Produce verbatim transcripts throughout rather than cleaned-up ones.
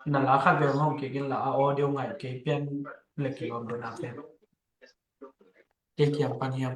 Na la khat vei hong kik in la, a audio ngai kei pian le kilawm dona pian. Kei kiang pan hiam?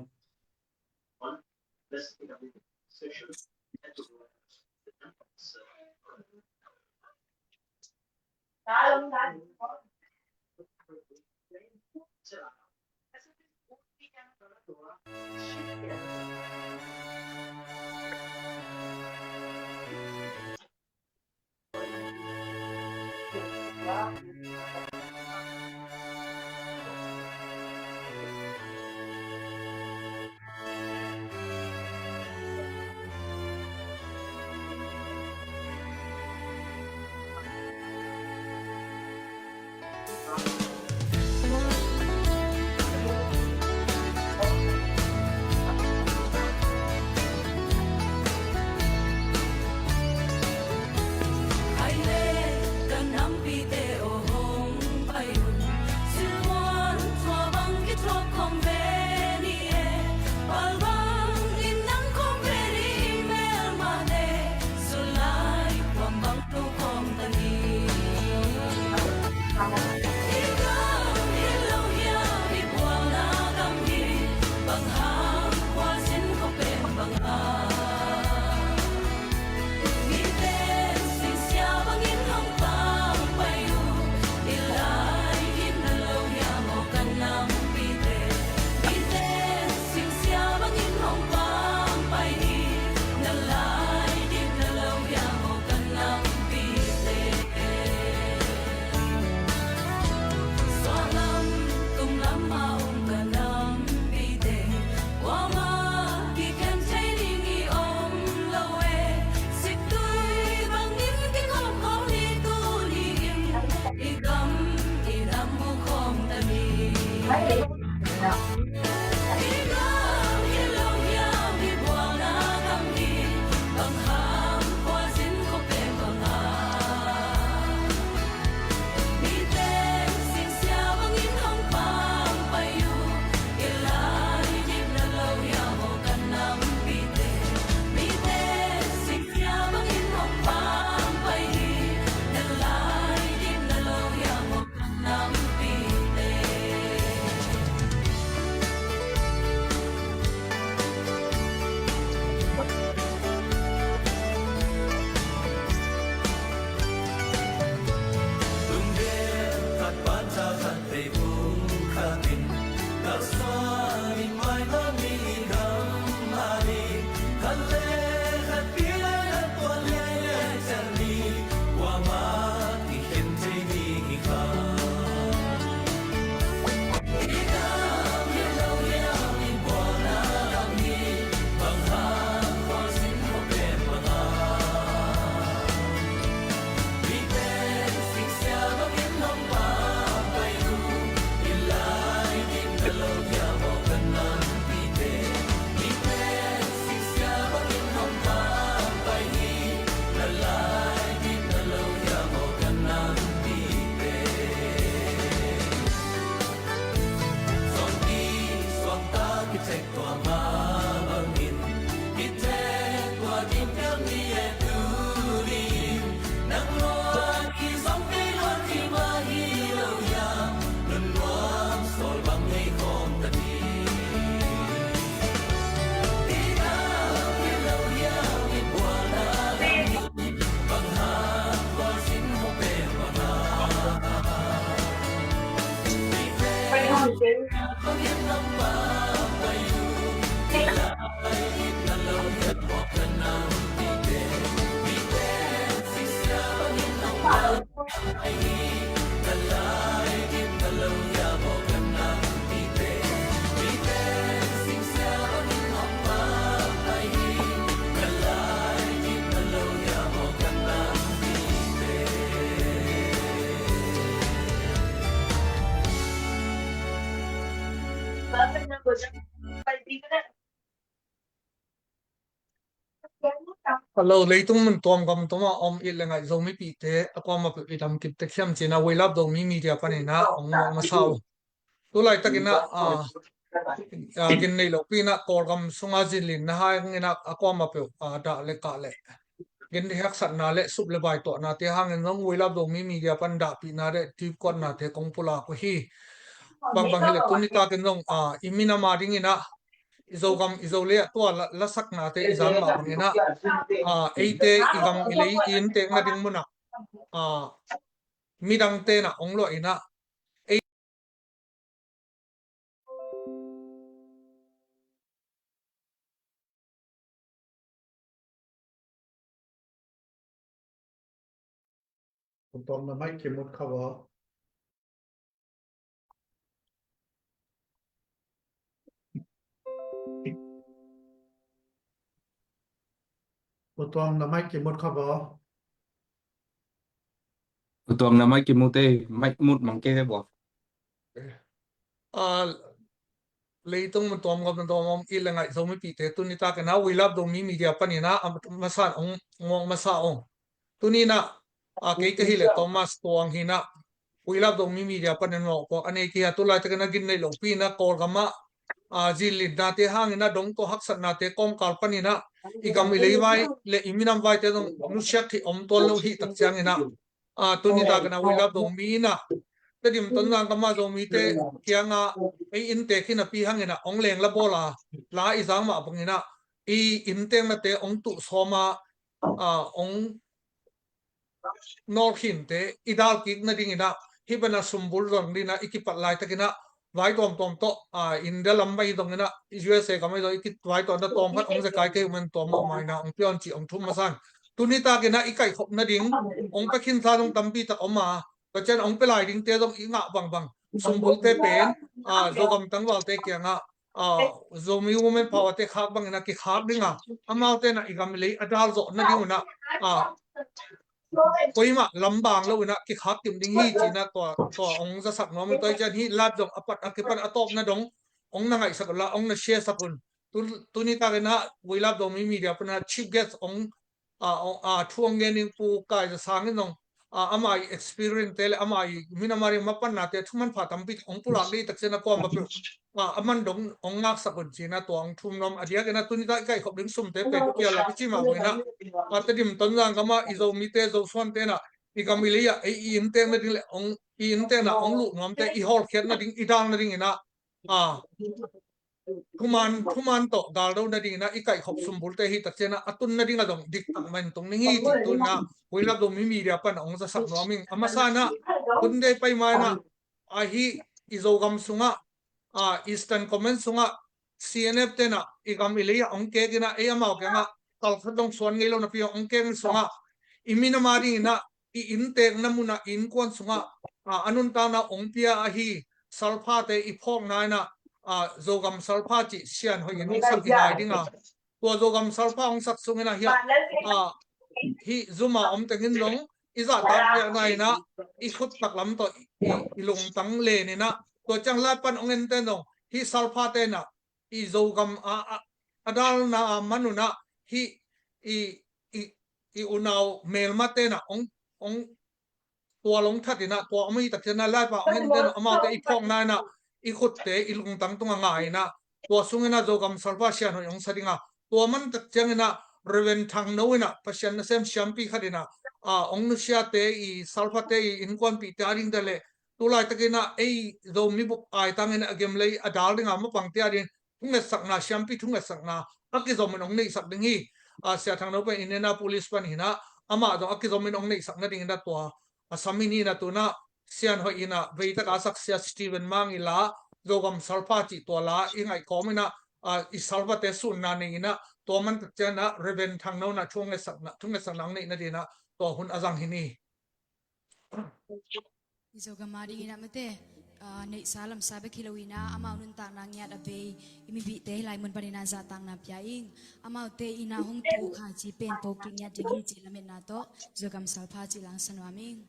Hello, leitung mun tuamgam tuama om i le ngai Zomipihte a kuamah peuh i dam kip tek hiam cih na, Weilap Zomi Media panin ah hong muak masa uh. Tu laitakin ah, ah, a, gin nei lopi inah Kawlgam sunga zinlinna hangin ah a kuamah peuh, a, dah le kah le gin haksatna le sup le bai tuahnate hangin zong We Love Zomi Media pan dahpihna le tipkuatnate kong pulak uh hi. Bangbang hileh tuni takin zong, a, i minam a dingin ah i Zogam i Zolei ah tua la, lasaknate i zang mah bangin ah, a, eite i gam i lei i inntek nading munah, a, midangte inah ong luah inah Pu Tuam, na mic kimut kha vo. Pu Tuam, na mic kimut kha vo. Pu Tuam, na mic kimut e, mic mut mang kei te vo. A, leitung mun tuam gam tuam om i le ngaih Zomipihte tuni takin ah We Love Zomi Media panin ah a masa ong, ong masa ong. Tuni inah, a, kei ka hileh Thomas Tuang hi inah We Love Zomi Media panin mawhpuak a nei kei a, tu laitakin ah gin nei lopi inah Kawlgam ah, a, zinlinnate hangin ah dong tua haksatnate kawmkal panin ah i gam i lei vai le i minam vaite zong nusiat hi om tuan lo hi tak ciangin ah, a, tuni takin ah We Love Zomi inah Tedim Tonzang gam a Zomite kiangah ei inntek hi napi hangin ah ong leng la bawl a, la i zang mah bangin ah i innteknate ong tuh sawm a, a, ong nawlkhinte i dalkik nadingin ah hih bana sumbul zong dingin ah i kipat laitakin ah vai tuamtuam tawh, a, India lam mah hi zongin ah U S A gam ahi zong i kivai tuamna tawm khat ong zekai kei uh man tuam mah mai inah ong pia un ci ong thum masa in. Tuni takin ah i kaihkhop nading ong pia khinsa zong tampi tak om a, tua ciang ong pia lai dingte zong i ngah bangbang sumbulte pen, a, Zogam tangvalte kiangah, a, Zomi Women Power te khak bangin ah kikhak ding a, amaute inah i gam i lei a dal zawh nading un ah, a, koimah lam bang lo inah kikhak kim ding hi ci inah tua, tua ong zasak nuam ing. Tua hi ciang hih live zong a pat a kipan a tawpna dong ong na ngaihsak un la, ong na share sak un. Tu, tuni takin ah We Love Zomi Media pan ah chief guest ong, a, ong, a, thu ong gen ding Pu Kai Za Sang in zong, a, ama i experience te le ama i minam a ding mapannate thu manpha tampi ong pulak ding tak ciang a kuamah peuh, a, a man dong ong ngaksak un ci inah tua ong thum nuam a, a diakin ah tuni tak i kaihkhop ding sumte pen kial lak i ci mah bangin ah, a, Tedim Tonzang gam ah i Zomite Zosuante inah i gam i lei ah ei i inntek nading le ong i inntekna ong luh nuamte i hawlkhiat nading i dal nadingin ah, a, thuman, thuman tawh galdo nadingin ah i kaihkhop sumbulte hi tak ciang ah a tun nading ah zong diktak mah in tung ding hi ci tu inah We Love Zomi Media pan ah ong zasak nuam ing. A masa inah tun dei pai ma inah ahi i Zogam sungah, a, Eastern Command sungah C N F te inah i gam i lei ah ong kek inah ei amau kiangah kalkhat dong suan ngei lo napi ong kek sungah i minam a dingin ah i inntekna mun ah i innkuan sungah, a, a nuntakna ong pia ahi salphate i phawkna inah, a, Zogam salpha cih sianhoih in ong sak i ngai ding a, tua Zogam salpha ong sak sungin ah hiah, a, hih zum a om teng in zong i zahtak piakna inah i khut taklam tawh i, i, i lungtang len inah tua ciang live pan ong ente zong hih salphate inah i Zogam a, a, a dalna a man un ah hih i, i, i unau melmate inah ong, ong tual ong that inah tua om hi tak ciang ah live ah ong ente zong amaute i phawkna inah i khutte i lungtang tungah ngai inah tua sungin ah Zogam salpha sianhoih ong sa ding a, tua man tak ciangin ah Reverend Thangno inah Pasian nasem siampi khat inah, a, ong nusiate i salphate i innkuanpihte a dingte le tu laitakin ah ei Zomi bup aitangin a gem lei a dal ding a mapangte a ding thungetsakna, siampi thungetsakna a kizomin ong neihsak ding hi. A, Sia Thangno pen Indianapolis pan hi inah amah zong a kizomin ong neihsak nadingin ah tua a sam in hi inah tu inah sianhoih inah veitak a sak Sia Stephen Mang i la Zogam salpha cih tua la i ngaih kawm inah, a, i salphate sunna nei inah tua man tak ciang ah Reverend Thangno inah thungetsakna, thungetsakna ong neih nadingin ah tua hun a zang hi ni. I Zogam a dingin ah mate, a, neihsa lamsa bek hi lo inah amau nuntakna ngiat a bei i mipihte hih lai mun panin ah zahtakna pia ing. Amaute inah hong tu uh kha ci pen po kingiat ding hi ci lametna tawh Zogam salpha cih la ong sa nuam ing.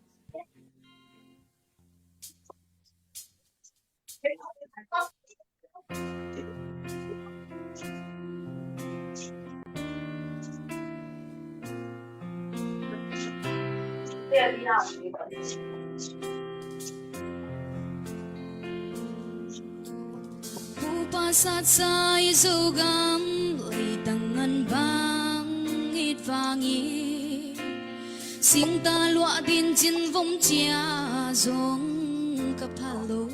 Satsa i Zogam leitang ngan bang it vangin, singta luah din cin vom cia zong ka phal lo.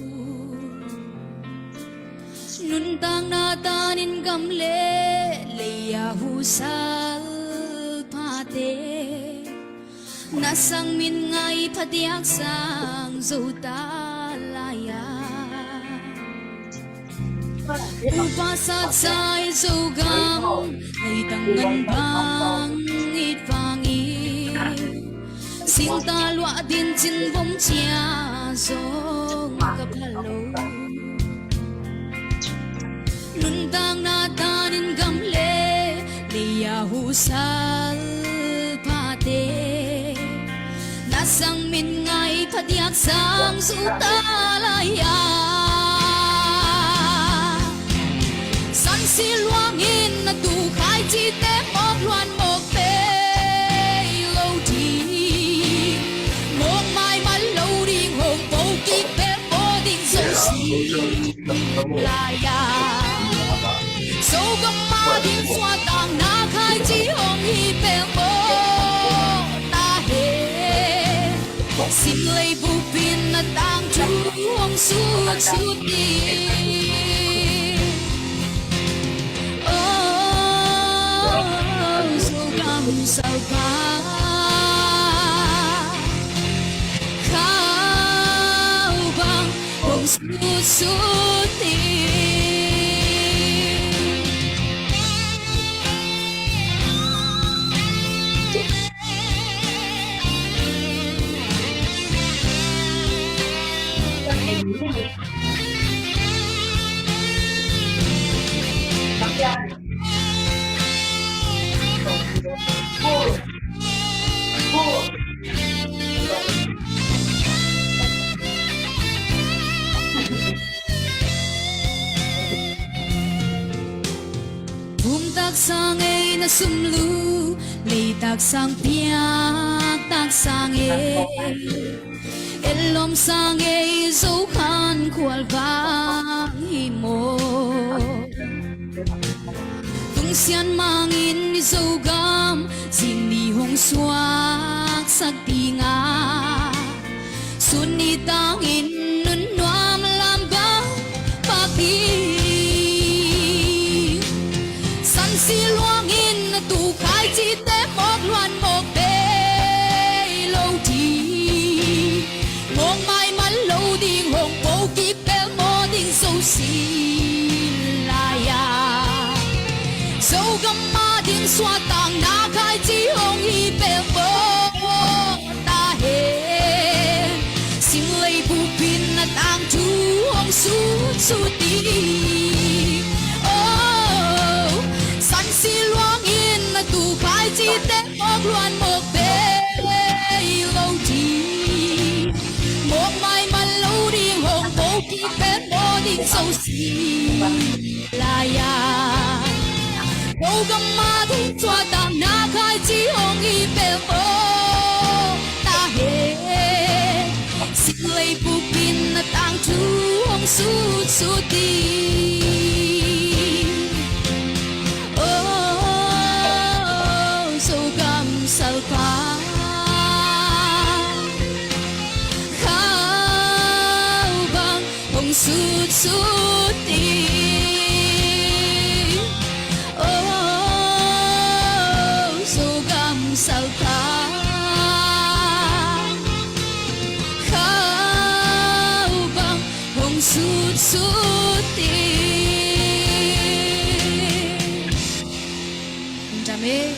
Nuntakna tanin gam le lei-a husal phate, na sang min ngai phadiak sang zo ta lai-a. Upa satsa i Zogam leitang ngan bang it vangin, singta luah din cin vom cia zong ka phal lo. Nuntakna tanin gam le lei-a husal phate, na sang min ngai phadiak sang zo ta lai-a. Sansi luangin na tu khai cite mawk luan mawk pei lo ding, mawk maiman lo ding, hong po kik pek maw ding zo si lai-a. Zogam a ding suahtakna khai ci hong hi pek maw ta hen. Sinlei bupin na tangthu hong sutsut ding. Oh, Zogam salpa khau bang hong sutsut ding. Pumtak sang ei na sumlu, leitak sang piaktak sang ei, etlawm sang ei Zokhan khualvang hi maw. Tungsian mangin i Zogam zing ni hong suaksak dinga, sun ni tangin nunnuam lam bang pak ding. Sansi luangin na tu khai cite mawk luan mawk pei lo ding, mawk maiman lo ding, hong po kik pek maw ding zo si lai-a. Zogam a ding suahtakna khai ci hong hi pek maw ta hen. Sinlei bupin na tangthu hong sutsut ding. Oh, sansi luangin na tu khai cite mawk luan mawk pei lo ding, mawk maiman lo ding, hong po kik pek maw ding zo si lai-a. Zogam a ding suahtakna khai ci hong hi pek maw ta hen. Sinlei bupin na tangthu hong sutsut ding. Oh, Zogam salpa khau bang hong sutsut ding. Oh, Zogam salpa khau bang hong sutsut ding. Amen.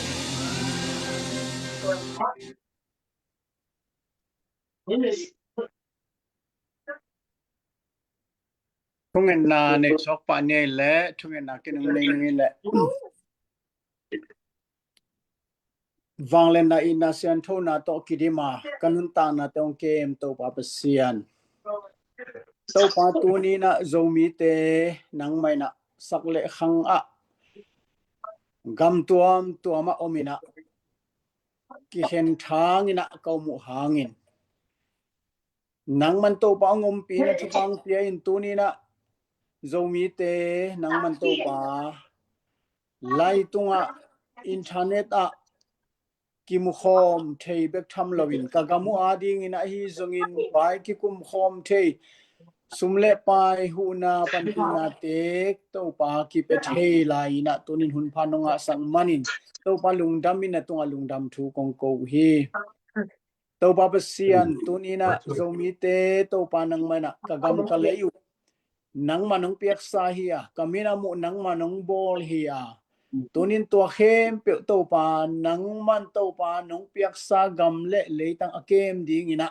Thungetna nei suak pah ni ei leh, thungetna kei nung nei nung ei leh. Vangliatna, itna, sianthona tawh kidim a ka nuntakna te hong kem Topa Pasian. Topa, tuni in ah Zomite nangmah in ah sak le khang ah gam tuamtuam ah om in ah kikhen thang in ah ka om uh hangin, nangman Topa hong ompih in ah thupha pia in, tuni in ah Zomite nangman Topa, lai tungah, internet ah kimukhawm thei bek tham loin ka gam uh adingin ahi zongin vai kikumkhawm thei, sum le pai, huhna, panpihna te Topa kipia thei lai-in ah tunin hun pha nong ngahsak manin Topa lungdam in a tungah lungdam thu kong ko uh hi. Topa Pasian, tunin ah Zomite Topa nangman ah ka gam ka lei uh nangman nong piaksa hi a, ka min a muh nangman nong bawl hi a, tunin tua khempeuh Topa nangman Topa nong piaksa gam le leitang a kem dingin ah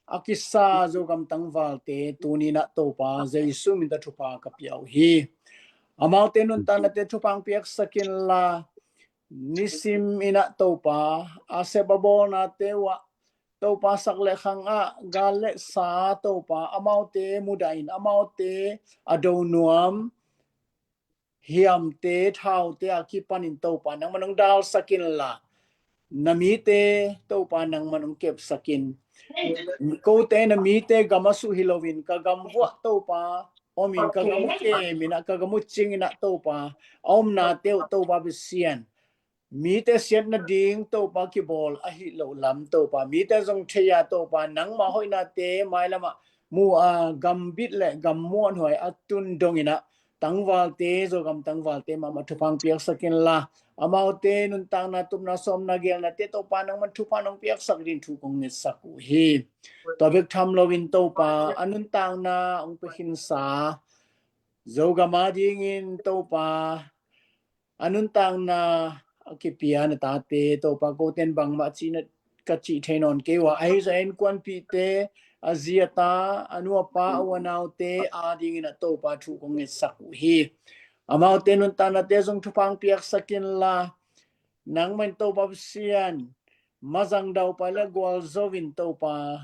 a kisa Zogam tangvalte tunin ah Topa Jesu min tawh thupha ka pia uh hi. Amaute nuntaknate thupha hong piaksak inla, nisim in ah Topa a sep a bawlnate uh ah Topa sak le khang ah gal le sa Topa amaute mudah in amaute a do nuam hiamte thaute a kipanin Topa nangman hong dalsak inla, na mite Topa nangman hong kepsak in. Kote na mite gam a suh hi loin ka gam vuah Topa omin ka gam uh kemin ah ka gam uh cingin ah Topa a omnate uh Topa Pasian, mite siat nading Topa kibawl ahi lo lam Topa mite zong thei a Topa nangma hoihnate mailamah mu a gambit le gam muanhuai a tun dongin ah tangvalte, Zogam tangvalte mahmah thupha hong piaksak inla, amaute nuntakna tupna sawmna gelnate Topa nangman thupha nong piaksak ding thu kong ngetsak uh hi. Tua bek tham loin Topa a nuntakna hong pia khinsa Zogam adingin Topa a nuntakna a kipia na tate Topa koten bangmah cihna ka cih thei nawn kei uh a, ahi zong innkuanpihte, a zi a ta, a nu a pa, a u a naute adingin ah Topa thu kong ngetsak uh hi. Amaute nuntaknate zong thupha hong piaksak inla, nangman Topa Pasian mazang daupai le gualzo in Topa,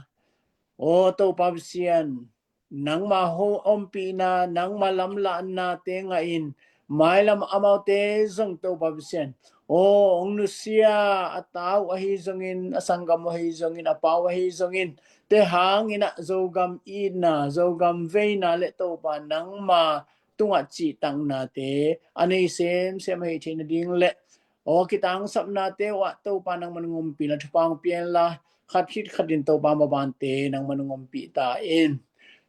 aw Topa Pasian, nangma ho ompihna, nangma lamlahnate ngah in mailam amaute zong Topa Pasian, aw hong nusia a ta uh ahi zongin, a sanggam uh ahi zongin, a pa uh ahi zongin te hangin ah Zogam itna, Zogam veina le Topa nangma tungah cihtaknate a nei semsem ahi theih nading le aw kitangsapnate uh ah Topa nangman hong ompih inla thupha hong pia inla, khat khit khat in Topa mabante nangman hong ompih ta in.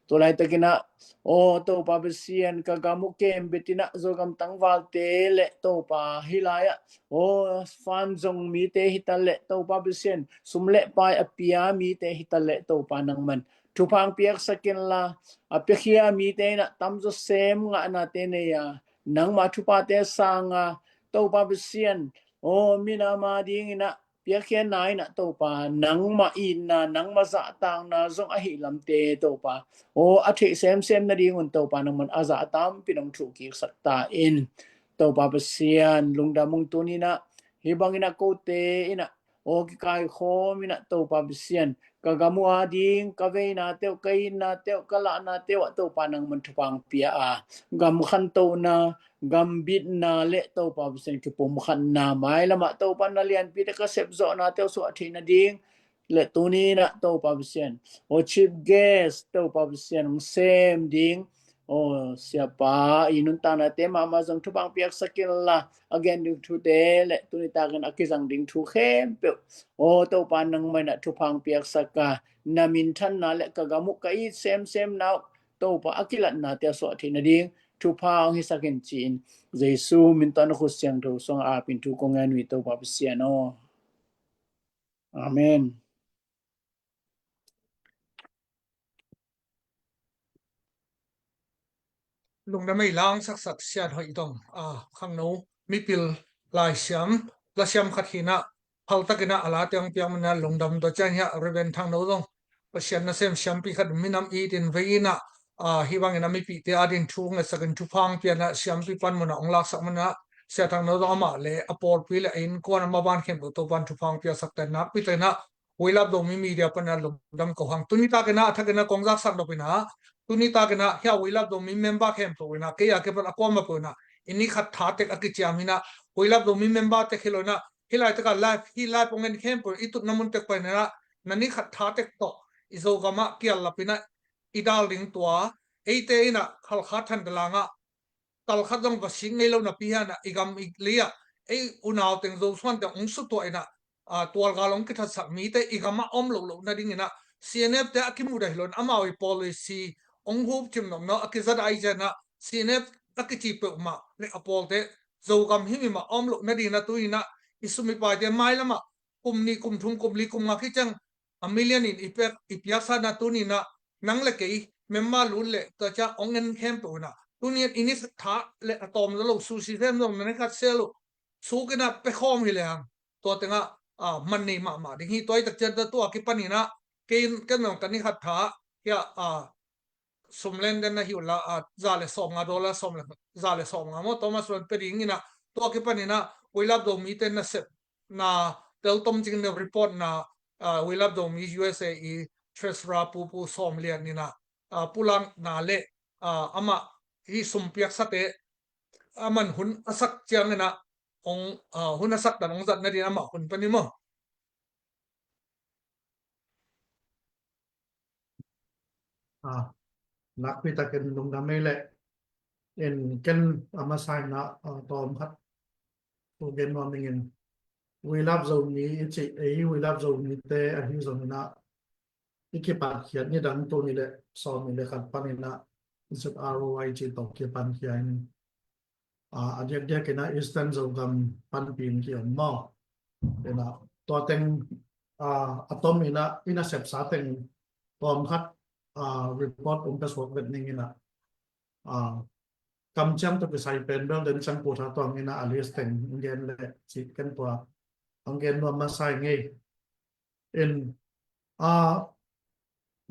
Tua laitakin ah aw Topa Pasian, ka gam uh kem betin ah Zogam tangvalte le Topa hih lai-ah aw farm zong mite hi ta le Topa Pasian, sum le pai a pia mite hi ta le Topa nangman thupha hong piaksak inla, a piakhia mite in ah tamzaw sem ngahnate nei a, nangma thuphate sang a, Topa Pasian, aw minam adingin ah piakhia na in ah Topa nangma itna, nangma zahtakna zong ahi lamte Topa, aw a theih semsem nadingun Topa nangman a zah tampi nong thuhkiksak ta in. Topa Pasian, lungdam ung, tunin ah hih bangin ah kote in ah aw kikaikhawm in ah Topa Pasian, ka gam uh ading, ka veinate uh, ka itnate uh, ka lahnate uh ah Topa nangman thupha hong pia a, gam khantohna, gam bitna le Topa Pasian kipumkhatna mailamah Topa na lianpite ka sepzawhnate uh suah theih nading le tunin ah Topa Pasian, aw chief guest Topa Pasian hong sem ding aw siapa i nuntaknate mahmah zong thupha hong piaksak inla, a gen ding thute le tuni takin a kizang ding thu khempeuh aw Topa nangmah in ah thupha hong piaksak a, na minthanna le ka gam uh ka it semsemna uh Topa a kilatnate a suah theih nading thupha hong hisak in ci-in Jesu min tawh na khut siangtho sungah apin thu kong ngen uh hi Topa Pasian aw. Amen. Lungdam ei lang saksak Sian Hoih Dong, a, khangno mipil laisiam, lasiam khat hi in ah, haltakin ah a late hong piak manin ah lungdam tua ciang hi a, Reverend Thangno Dong, Pasian nasem siampi khat minam itin vei in ah, a, hih bangin a mipihte ading thu ngetsakin thupha hong pia in ah siampi panmun ah hong laksak manin ah, Sia Thangno Dong amah le a pawlpi le a innkuan a maban khempeuh Topa'n thupha hong piaksak ta in, nakpi takin ah We Love Zomi Media panin ah lungdam ko hang. Tuni takin ah a thakin ah kong zaksak nop in ah, tuni takin ah hih a We Love Zomi member khempeuh in ah, kei a kipan a kuamah peuh in ah, i ni khat tha tek a kiciam hi in ah, We Love Zomi member tek hi lo in ah, hih laitak a live, hih live hong en khempeuh i tutna mun tek pan in ah, na ni khat tha tek tawh i Zogam ah kial lap in ah i dal ding tua eite in ah Khalkha Thantlang ah kalkhat zong va sik ngei lo napi hi in ah i gam i lei ah ei unau teng Zosuan teng hong sutuah in ah, a, tualgal hong kithatsak mite i gam ah om loh loh nading in ah C N F te a kimudah hi lo in amau i policy hong hupcim nopna a kizat ahi ciang in ah C N F a kici peuhmah le a pawlte Zogam himhim ah om loh nading in ah tu in ah i sum i paite mailam ah kum nih kum thum kum li kum nga khit ciang a million in i piak, i piaksa in ah tu in ah nang le kei member lut le tua ciang hong en khempeuh in ah tu in ah i ni khat tha le a tawm zaw lo sushi sem zong na ni khat sel uh suk in ah pia khawm hi lehang tua teng ah, a, man nei mahmah ding hi. Tua i tak ciang ta tua kipan in ah kei, ken zong ta ni khat tha hi a, a, sum len den na hi uh la, a, za le sawmnga dollar, sawm le, za le sawmnga maw, Thomas Ron pia ding in ah tua kipan in ah We Love Zomi te nasepna teltom cing na report na, a, We Love Zomi U S A i treasurer pu, Pu Sawm Lian in ah, a, pulakna le, a, amah hih sum piaksate a man hun a sak ciang in ah hong, a, hun a sak dan hong zat nading amah hun pan hi maw? A, nakpi takin lungdam ei leh. In ken a masa in ah, a, tawm khat thu gen nuam ing in. We Love Zomi i cih, ei We Love Zomi te ahi zong in ah i kipatkhiat ni dang tul nih le sawm nih le khat pan in ah Z R O I cih tawh kipankhia in, a, a diakdiak in ah Eastern Zogam panpih in ki-om maw? In ah tua teng, a, a tom in ah i nasepsa teng tawm khat, a, report hong pia suak vet ning in ah, a, kamciam tawh kisai pen bel den ciang Pu Tha Tuang in ah a list teng hong gen le cih ken tua hong gen nuam masa ing ei. In, a,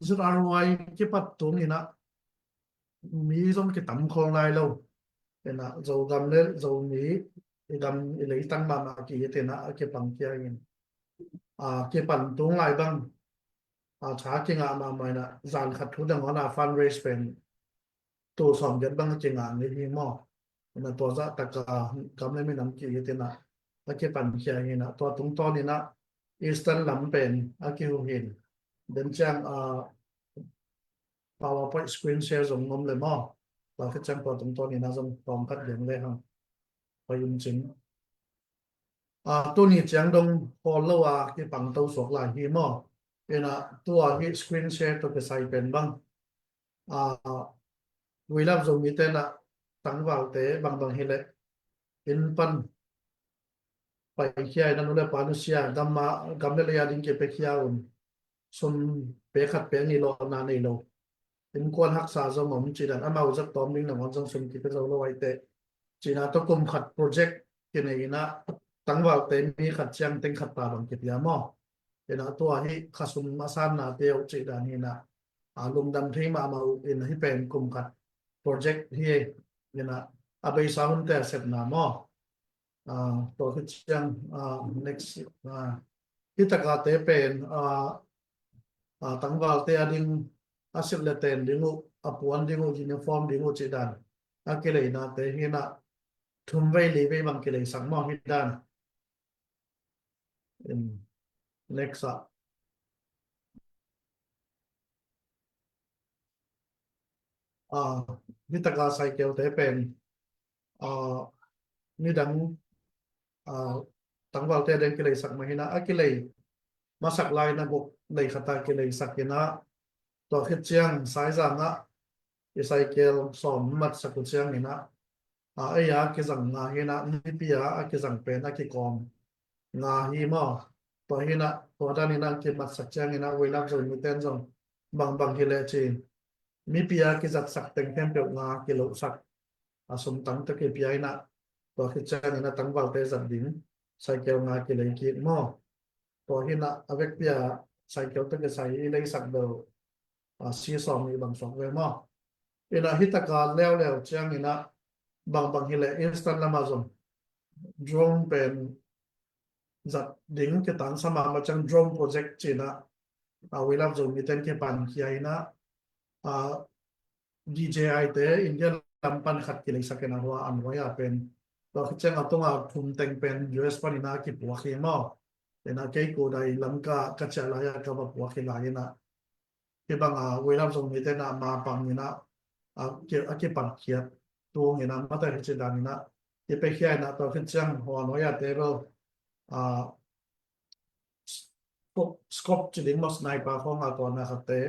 Z R O I kipat tung in ah mi zong kitam khol nai lo. In ah Zogam le Zomi i gam i leitang mahmah ki-it in ah a kipangkhia in, a, kipan tung lai bang, a, tha kingah mahmah in ah zan khat thu dang hon a fundraise pen tul sawm giat bang a kingah ngei hi maw? In ah tua zah tak a gam le minam ki-it in ah a kipankhia hi in ah tua tungtawn in ah Eastern lam pen a kihuh hi in. Den ciang, a, PowerPoint screen share zong om le maw? Tua khit ciang tua tungtawn in ah zong tawm khat gen le hang. Pai um cin. A, tuni ciang dong pawl lo a kipangto suak lai hi maw? In ah tua hi screen share tawh kisai pen bang, a, We Love Zomi te in ah tangvalte bangbang hi leh inn pan paikhia in ah nu le pa nusia, gam a, gam le lei a ding kipiakhia un. Sum pek khat pek nih lawhna nei lo. Innkuan haksa zong om cih dan, amau zat tawm ding nangawn zong sum kipia zo lo ahi teh. Cih na tawh kum khat project kinei in ah tangvalte mi khat ciang teng khat ta bang kipia maw? In ah tua hi kha sum a sannate uh cih dan hi in ah, a, lungdam thei mahmah uh in ah hih pen kum khat project hi in ah a beisa hunte a sepna maw? A, tua khit ciang, a, next, a, hih takate pen, a, a, tangvalte a ding a silh le ten ding uh, a puan ding uh, uniform ding uh cih dan a kileina te hi in ah thum vei li vei bang kileisak maw hih dan. In, next ah. A, hih taka Saikel te pen, a, nidang, a, tangvalte a ding kileisak mah hi in ah a kilei masak lai in ah guk lei khat a kileisak in ah tua khit ciang Saizang ah i Saikel sawm matsak uh ciang in ah, a, ei a kizang nga hi in ah mipi a a kizang pen a kikawm nga hi maw? Tua hi in ah tua dan in ah kimatsak ciang in ah We Love Zomi ten zong bangbang hi leh ci mipi a kizatsak teng khempeuh nga kilohsak, a, sum tang tawh kipia in ah tua khit ciang in ah tangvalte zat ding Saikel nga kilei kik maw? Tua hi in ah a vekpi a Saikel tawh kisai i leisak bel, a, si sawm nih bang suak ve maw? In ah hih taka leuleu ciang in ah bangbang hi leh Eastern lam ah zong drone pen zat ding kitangsa mahmah ciang drone project ci in ah, a, We Love Zomi ten kipankhia in ah, a, D J I te India lam pan khat kileisak in ah hua an huai a pen tua khit ciang a tunga thum teng pen U S pan in ah kipuak hi maw? In ah kei kudai Lamka ka ciah lai a ka va puak hi lai in ah hih bang a We Love Zomi ten ah ma pang in ah, a ki, a kipatkhiat tung in ah, mate hi ci dan in ah, i pia khia in ah, tua khit ciang hua nuai a te bel, a, scope, scope ci ding maw, sniper khawng a tua na khat te,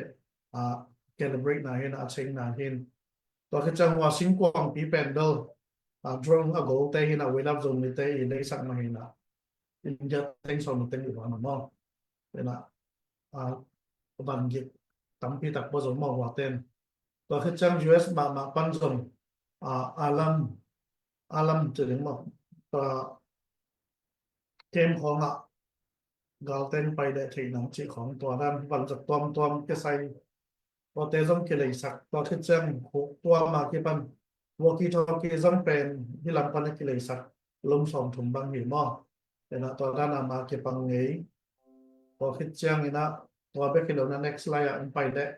a, calibrate na hi in ah, a cheng na hi in. Tua khit ciang hua singkuangpi pen bel, a, drone a go te hi in ah, Weilap Zomi te i leisak mah hi in ah, India teng sawm teng i van maw. Hi in ah, a, van gik tampi tak pua zo maw hua ten. Tua khit ciang U S mahmah pan zong, a, Alam, Alam ci ding maw, tua camp khawng ah galten pai leh theih nang cih khawng, tua dan vanzat tuamtuam kisai, tuate zong kileisak. Tua khit ciang huk tuam a kipan walkie talkie zong pen hih lam pan a kileisak, lum sawmthum bang hi maw. Hi in ah tua dan a mah kipang ngei. Tua khit ciang in ah, tua bek hi lo in ah, next slide ah hong pai leh,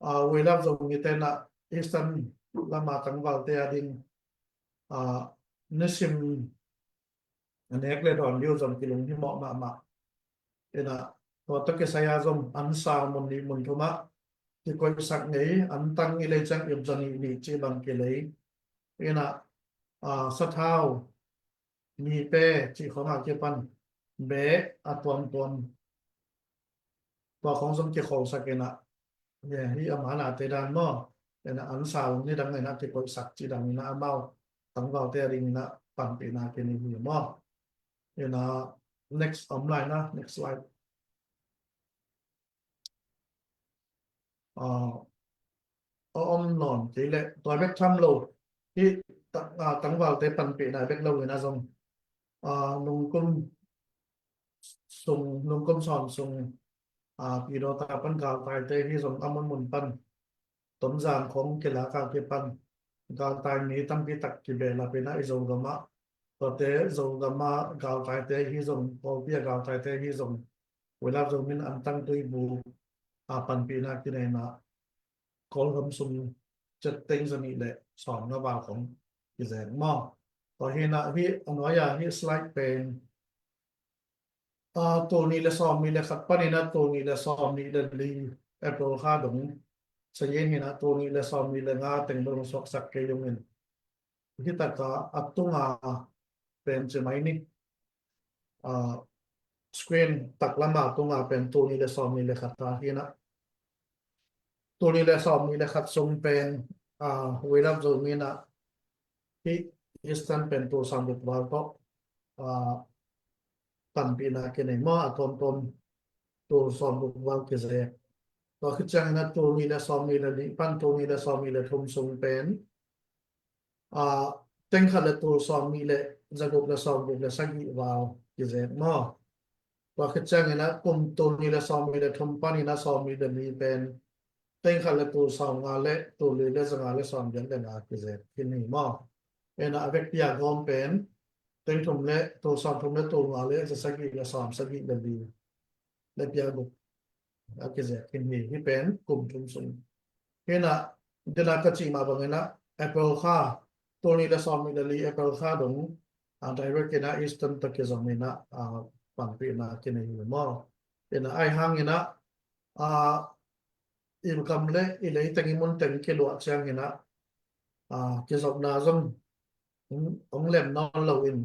a, Weilap Zomi te in ah Eastern lam a tangvalte a ding, a, nisim a nek le dawn ding uh zong kilunghimawh mahmah. Hi in ah, tua tawh kisai a zong an sau mun nih mun thum ah kikoihsak ngei, an tang i lei ciang ip za nih nih cih bang kilei. Hi in ah, a, sathau, mipe cih khawng a kipan beh a tuamtuam, tua khawng zong kikholsak in ah, hi a man a te dan maw, hi in ah an sau nidang in ah kikoihsak cih dan in ah amau tangvalte a ding in ah panpihna kinei hi maw. Hi in ah next, om lai na, next slide. A, a om nawn kei leh tua bek tham lo, hih ta-, a, tangvalte panpihna bek lo in ah zong, a, nungkum sung, nungkum sawm sung, a, Pidawta pan galtaite hi zong a munmun pan Tonzang khawng kilak a kipan galtai mi tampi tak kibehlap in ah i Zogam ah, tuate Zogam ah galtaite hi zong, Kawlpi a galtaite hi zong, Weilap Zomi in an tang tui bu a panpihna kinei in ah Kawlgam sung ciat teng za nih le sawm nga val khawng kizek maw. Tua hi in ah hih a nuai a hih slide pen, a, tul nih le sawm nih le khat pan in ah tul nih le sawm nih le li April kha dong sa yen hi in ah, tul nih le sawm nih le nga teng dong suaksak kei dong in. Hi tak a, a tung a pen ci mai ni. A, screen taklam a tung a pen tul nih le sawm nih le khat a hi in ah, tul nih le sawm nih le khat sung pen, a, Weilap Zomi in ah hih Eastern pen tul sawm guk val tawh, a, panpihna kinei maw, a tuamtuam tul sawm guk val kizek. Tua khit ciang in ah tul nih le sawm nih le nih pan tul nih le sawm nih le thum sung pen, a, teng khat le tul sawm nih le za guk le sawm guk le sagih val kizek maw. Tua khit ciang in ah kum tul nih le sawm nih le thum pan in ah sawm nih le li pen teng khat le tul sawm nga le tul li le za nga le sawm giat le nga kizek khin hi maw. Hi in ah a vekpi a gawm pen teng thum le tul sawm thum le tul nga le za sagih le sawm sagih le li le pia guk a kizek khin hi, hih pen kum thum sung. Hi in ah dena ka cih mah bang in ah April kha, tul nih le sawm nih le li April kha dong, a, direct in ah Eastern tawh kizom in ah, a, panpihna kinei hi maw. Hi in ah ahi hang in ah, a, i kam le i lei teng i mun teng kiluah ciang in ah, a, kizopna zong hong, hong lem nawn lo in,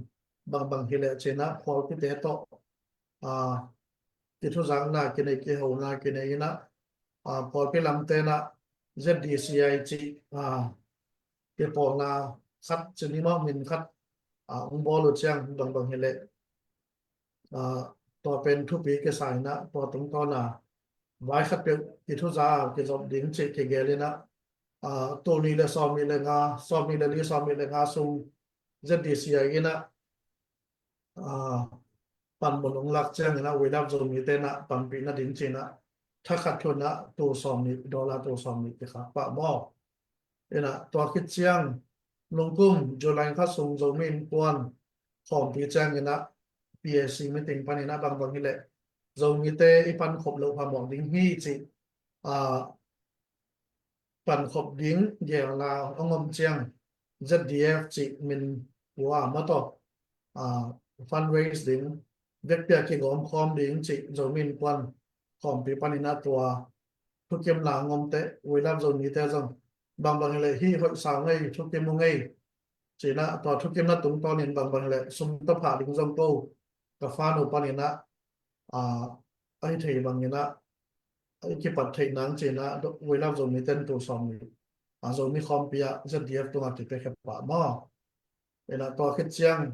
bangbang hi leh ci in ah pawlpite tawh, a, kithuzakna kinei, kihona kinei in ah, a, pawlpi lamte in ah Z D C I cih, a, kipawlna khat ci ni maw, min khat, a, hong bawl uh ciang bangbang hi leh, a, tua pen thupi kisa in ah tua tungtawn a vai khat peuh kithuza a kizop ding cih kigel in ah, a, tul nih le sawm nih le nga, sawm nih le li, sawm nih le nga sung Z D C I in ah, a, panmun hong lak ciang in ah Weilap Zomite in ah panpih nading ci in ah thakhat thu in ah tul sawm nih, dollar tul sawm nih kikhak pah maw. In ah tua khit ciang nungkum July kha sung Zomi Innkuan khawmpi ciang in ah P A C meeting pan in ah bangbang hi leh Zomite i pankhop loh phamawh ding hi cih, a, pankhop ding gelna hong om ciang Z D F cih min pua mah tawh, a, fundraise ding, vekpi a kigawm khawm ding cih Zomi Innkuan khawmpi pan in ah tua thukimna hong om teh Weilap Zomite zong bangbang hileh hih hoih sau ngei, thukim uh ngei, ci-in ah tua thukimna tungtawnin bangbang hileh sum tawh phah ding zong ko, ka fund uh panin ah, a, a hi thei bangin ah i kipat theih nang ci-in ah We Love Zomi ten tul sawmnih, a, Zomi khawmpi ah Z D F tungah kipia khia pah maw. Ina tua khit ciang,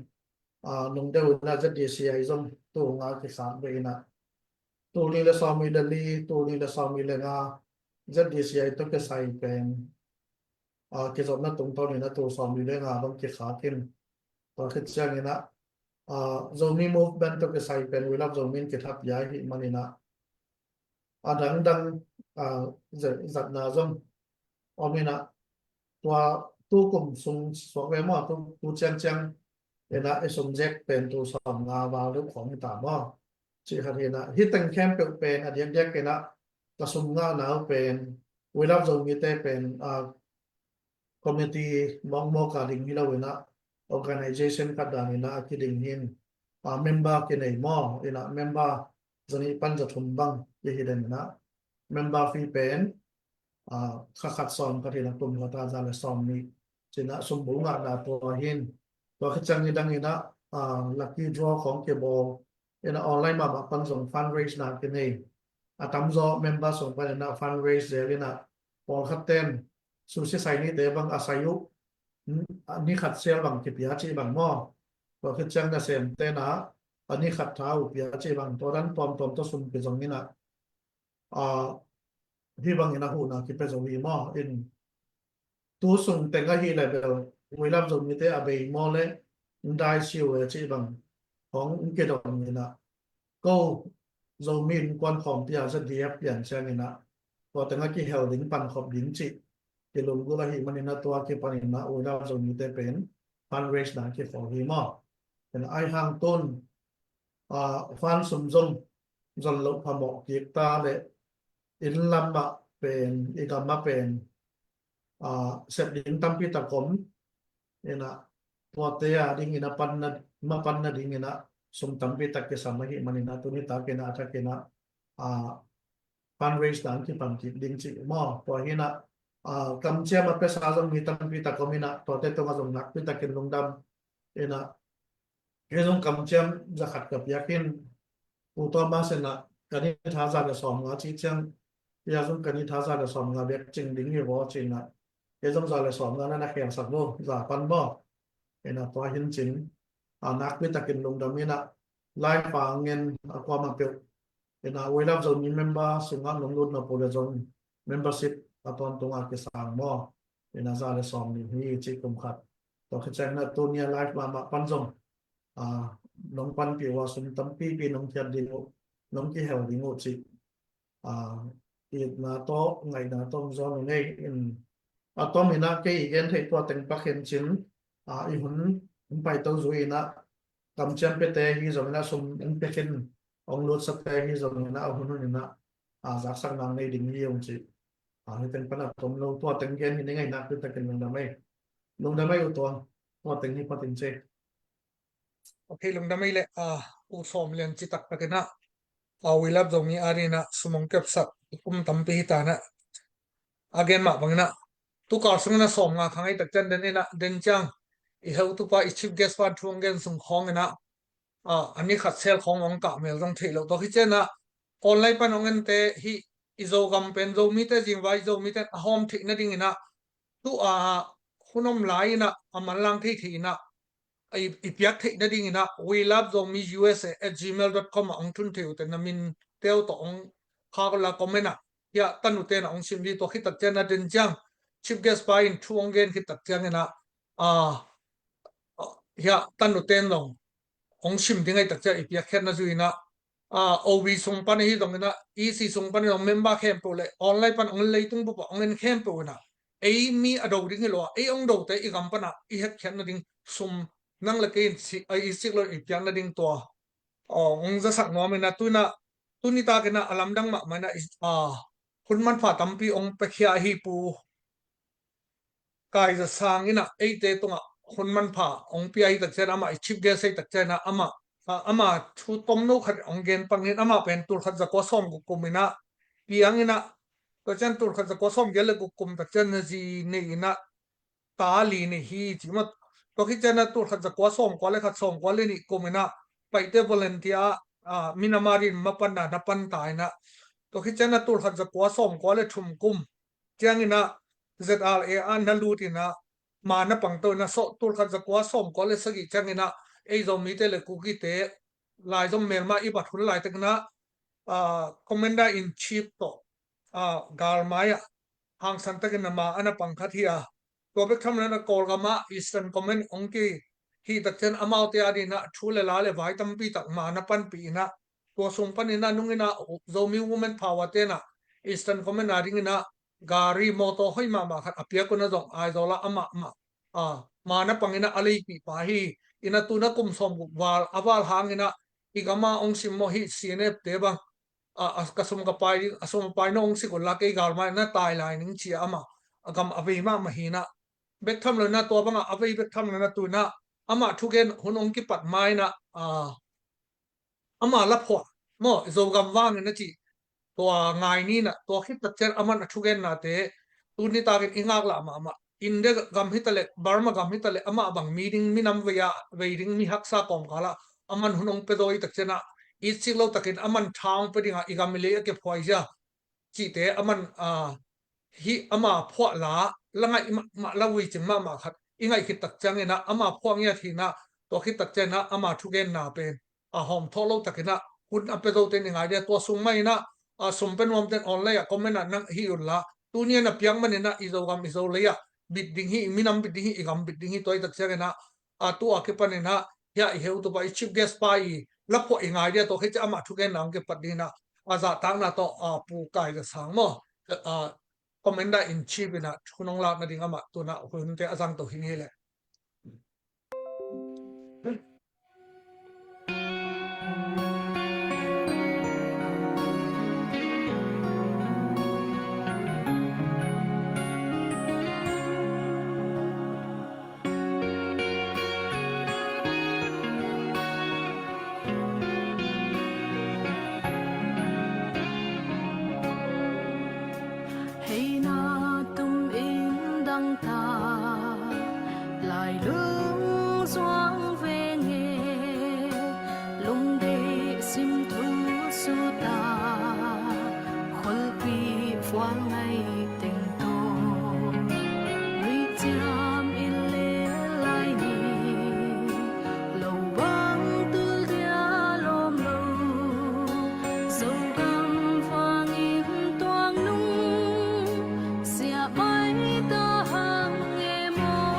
a, nung deuh ina Z D C I zong tul nga kikhak ve ina, tul nih le sawmnih le li, tul nih le sawmnih le nga Z D C I tawh kisai pen, a, kizopna tungtawn ina tul sawmnih le nga bang kikhak in, tua khit ciang ina, a, Zomi Movement tawh kisai pen We Love Zomi in kithapia ahih man ina, a dangdang, a, za-, zatna zong om ina, tua tu kum sung suak ve maw, tu, tu ciangciang ina i sum zek pen tul sawmnga val deuh khawng hi ta maw. Cih khat hi ina, hih teng khempeuh pen a diakdiak ina ka sum ngahna uh pen We Love Zomi te pen, a, committee mawkmawk a ding hi lo ina, organization khat dan ina a kiding hi in, a, member kinei maw ina, member zanih pan zathum bang kihi den ina, member fee pen, a, kha khat sawm khat ina, kum khat a za le sawmnih ci-in ah sum bul ngahna tua hi in, tua khit ciang nidang ina, a, lucky draw khawng kibawl ina, online mahmah pan zong fundraise na kinei. A tamzaw member sung pan ina fundraise zel ina, pawlkhat ten sushi sai nite bang a sai uh, n-, a ni khat sel bang kipia cih bang maw. Tua khit ciang nasem ten ah a ni khat tha uh pia cih bang, tua dan tuamtuam tawh sum kizong ina, a, hih bangin a huhna kipia zo hi maw. In tu sung teng ahih leh bel We Love Zomi te a bei maw le, ndai siu e cih bang hong kidong ina, ko Zomi Innkuan Khawmpi a Z D F pian ciang ina, tua teng a kihel ding, pankhop ding cih kilunggulh ahih man ina, tua kipan ina We Love Zomi te pen fundraise na kikhawl hi maw. Ina ai hang tun, a, fund sum zong zon loh phamawh kik ta le, inn lam ah pen, i gam ah pen, a, sep ding tampi tak om ina, tuate a ding ina panna, mapanna ding ina sum tampi tak kisam ahih man ina, tuni tak ina a thak ina, a, fundraise dan kipan kik ding cih maw. Tua hi ina, a, kamciam a pesa zong mi tampi tak om ina, tuate tungah zong nakpi takin lungdam ina, kei zong kamciam za khat ka piak in, Pu Thomas ina, ka ni tha za le sawmnga cih ciang, kei zong ka ni tha za le sawmnga bek cing ding hi vaw ci ina, kei zong za le sawmnga na na khelsak lo, za pan maw. Ina tua hi in cin, a, nakpi takin lungdam ina, live a ngen a kuamah peuh ina, We Love Zomi member sungah nong lut na pu le zong membership a tawntung a kisang maw. Ina za le sawmnih hi cih kum khat. Tua khit ciang ina tuni a live mahmah pan zong, a, nong panpih uh a sum tampipi nong khiat ding uh, nong kihel ding uh cih, a, itna tawh ngaihna tawh hong zawn uh ngei in, a tom ina kei i gen theih tua teng pak hi in cin, a, i hun hong paito zui ina, kamciam piate hi zong ina, sum hong pia khin hong lutsate hi zong ina, a hun hun ina, a, zaksak nang nei ding hi ung ci. A, hi teng pan a tom lo, tua teng gen hi ning ei, nakpi takin lungdam ei. Lungdam ei U Tuang, tua teng hi phatin ci. Ok, lungdam ei le, a, U Sawm Lian, ci taktak ina, a, We Love Zomi a ding ina sum hong kepsak kum tampi hi ta ina, a gen mah bang ina, tu kal sung ina sawmnga kha ngei tak ciang den ina, den ciang i heutupa, i chief guest pa thu hong gen sung khawng ina, a, a ni khat sel khawng hong kah mel zong theih loh. Tua khit ciang ina online pan hong ente hi, i Zogam pen Zomite zingvai, Zomite a hawm theih nading ina, tu a hun om lai ina a manlang thei thei ina, i, i piak theih nading ina We Love Zomi U S A at gmail dot com ah hong thun thei uh teh, na min teu tawh hong khak uh la, comment ah hiah tanu ten ah hong sim ding. Tua khit tak ciang ina den ciang chief guest pa in thu hong gen khit tak ciang ina, a, hiah tanu ten zong hong sim ding ahih tak ciang i piakkhiatna zui ina, a, O B sung pan ahi zong ina, E C sung pan ahi zong, member khempeuh le online pan hong, leitung bup ah hong en khempeuh ina, ei mi a do ding hi lo a, ei hong dote i gam pan ah i hetkhiat nading sum nang le kei in si-, a, i sik lo i piak nading tua, a, hong zasak nuam ina, tu ina, tuni tak ina a lamdang mahmah ina, i, a, hun manpha tampi hong piakhia ahi Pu Kai Za Sang ina eite tungah hun manpha hong pia ahih tak ciang, amah i chief guest ahih tak ciang ina, amah, a, amah thu tomno khat hong gen pang in, amah pen tul khat za kua sawm guk kum ina piang ina, Tua ciang tulkhat zakua sawmgiat le guk kum tak ciang na zi nei in ah ta li nei hi ci maw. Tua khit ciang ah tulkhat zakua sawmkua le khat, sawmkua le nih kum in ah Paite volunteer ah, ah, Myanmar in mapanna na pan ta in ah, tua khit ciang ah tulkhat zakua sawmkua le thum kum ciangin ah Z R A ah na lut in ah ma na pang to in ah, sawh, tulkhat zakua sawmkua le sagih ciangin ah ei Zomite le Kukite laizom melma i bat hun laitakin ah, ah, Commander in Chief tawh, ah, galmai ah hangsan takin ah ma a na pang khat hi a. Tua bek tham lo in ah Kawlgam ah Eastern Command hong kihih tak ciang amaute adingin ah thu le la le vai tampi tak ma na panpih in ah, tua sung panin ah nungin ah Zomi Women Power te in ah Eastern Command adingin ah gari mawtaw hoih mahmah khat a piak un ah zong Aizawl ah amah mah, ah, ma na pang in ah a leipih pa hi. In ah tu in ah kum sawmguk val a val hangin ah i gam ah hong simmawh hi, C N F te bang, ah, ah, ka sum ka pai ding, a sum a pai na hong sik un la kei galmai na tai lai ning ci a amah a gam a vei mahmah hi in ah. Bek tham lo in ah tua bang ah a vei bek tham lo in ah tu in ah amah thugen hun hong kipat ma in ah, ah, ama laphuah maw, Zogam vangin a cih tua ngai ni in ah, tua khit tak ciang aman a thugennate tuni takin i ngaklah mahmah. India gam hi ta leh, Burma gam hi ta leh, amah bang mi ding, minam vei ah vei ding, mi haksa kawmkal ah aman hun hong pia zaw i tak ciang ah, i sik lo takin aman tha hong pia ding ah i gam i lei a kephuai zia cihte aman, ah, hih ama phuah la, la ngaih mahmah, la vuicing mahmah khat i ngaih khit tak ciangin ah ama phuah ngiat hi in ah, tua khit tak ciangin ah ama thugenna pen a hawm thawh lo takin ah hun a pia zote in i ngai ding a, tua sung mah in ah, ah, sum pia nuamte in online ah comment ah nang hih un la, tuni a na piak manin ah i Zogam i Zolei ah bit ding hi, i minam bit ding hi, i gam bit ding hi, tua i tak ciangin ah, ah, tu a kipanin ah hih ah i heutu pa, i chief guest pa i laphuah i ngai ding a, tua khit ciang amah thugenna hong kipat ding in ah, a zahtakna tawh, ah, Pu Kai Za Sang maw, ah, Commander in Chief in ah thu nong lak nading amah tu in ah hunte a zang to hi ni leh. Hei na tum in dang ta, lailung zuang veng e, lungdeih sim thu su ta, kholpi fual ngai teng tawh, nuiciam in le lai ni, lo bang tul dia lawm lo, Zogam vangin tuang nung siah mai ta hang e maw.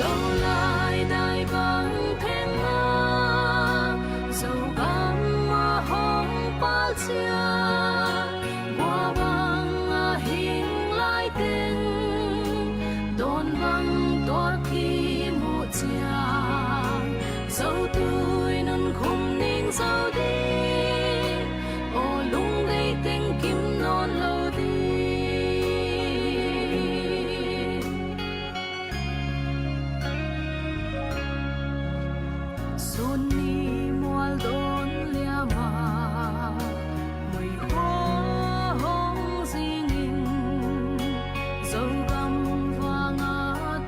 Do lai dai bang theng a, Zogam a hong pal cia, bua bang a hing lai teng, dawn bang tuak hi muh ciang, zo tui nun khum ning zo ding, aw lungdei teng kim nawn lo ding. Sun ni mual dawn liam a, muihua hong zingin, Zogam vang a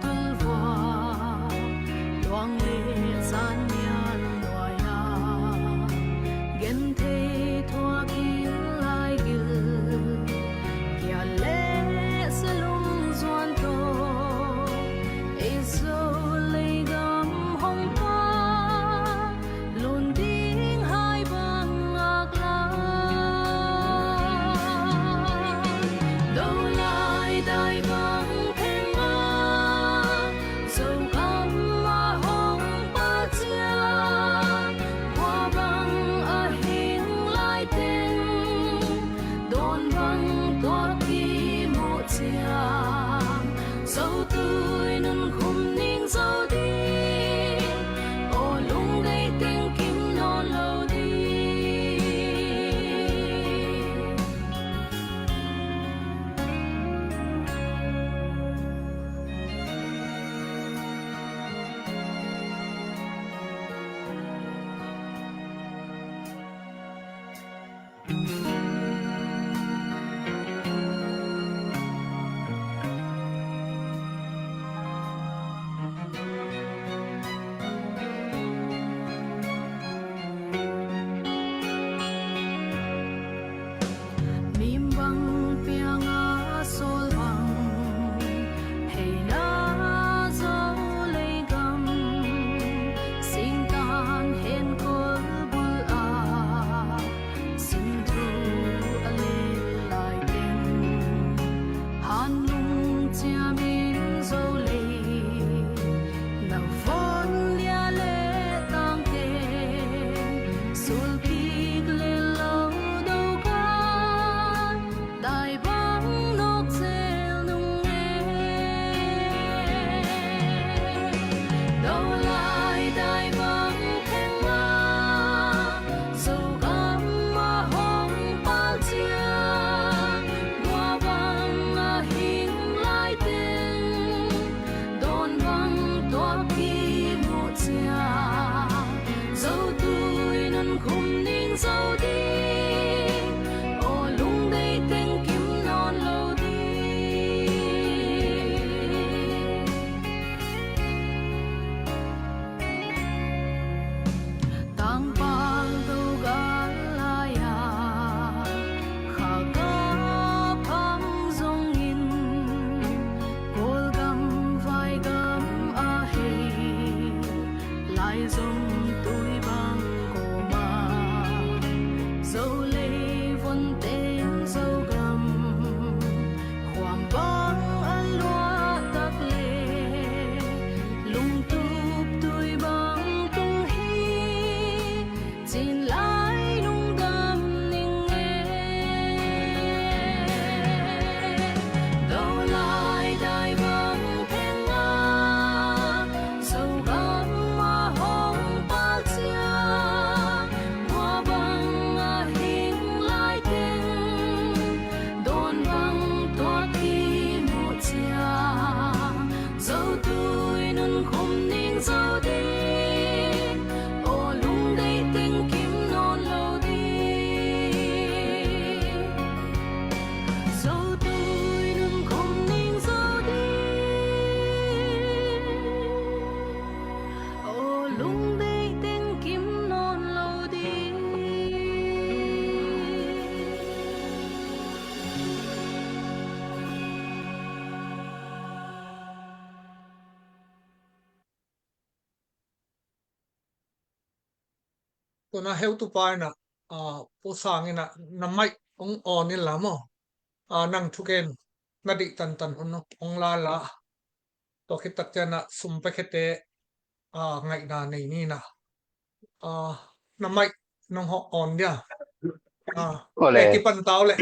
tul vua, luang le zan mial nuai a, genthei thuak in lai gil, kia le salung zuan tawh, ei Zo leigam hong pa, lun ding hai bang ngak lai. Do lai dai bang theng a, Zogam a hong pal cia, Mim bang piang a sawl bang, hei na zo lei gam, singtan hen kol bul a, sin thu a len lai teng, han lung ciam in zo lei, na von lia le tangte, sulkik le lo do kan, dai bang nok cel nung e. Do lai dai bang theng a, Zogam a hong pal ciang, gua bang a hing lai teng, dawn bang tuak kimu ciang, Zotui nun khum ning zo ding, aw lungdei teng kim nawn lo ding. Tangpal do gal lai-a, Kha gam phang zongin, Kawlgam vaigam a hei, lai zom tui bang kawma, Zolei von teng Zogam, khuam bang a luah tak le, lungtup tui bang tung hi, cin lai lungdam ning e. Do lai dai bang theng a, Zogam a hong pal ciang, gua bang a hing lai teng, dawn bang tuak kimu ciang, Zotui nun khum ning zo ding, aw lungdei teng kim nawn lo ding. Zotui nun khum ning zo ding, aw lungdei teng kim nawn lo ding. Tuna heutupa in ah, ah, Pu Sang in ah na mic hong on in la maw. Ah, nang thugen na dih tantan hun hong la la. Tua khit tak ciang ah sum pekhiate, ah, ngaihna nei ni na. Ah, na mic nong hawh on dia. Ah, awle. Eh, kipan ta uh le.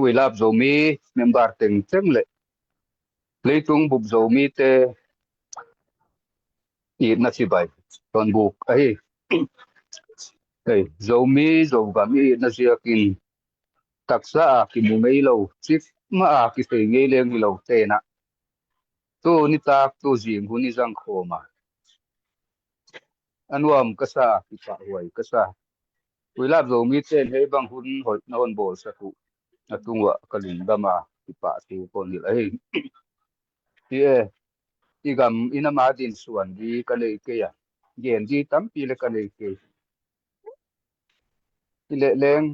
We Love Zomi member tengteng le leitung bup Zomite itna cibai tonbuk ahi. Hei, Zomi Zogam i itna ziakin taksa a kimu ngei lo, cikmah a kisei ngei leng hi lo tenah tu nitak tu zing hun i zang khawm a, a nuam ka sa, kipahhuai ka sa. We Love Zomite in hei bang hun hoih na hon bawlsak uh a tung uah ka lungdam a, kipah thu ka hon hilh ahi. Hi e, i gam i nam a din suan di ka nei kei a, gen di tampi le ka nei kei. I lehleng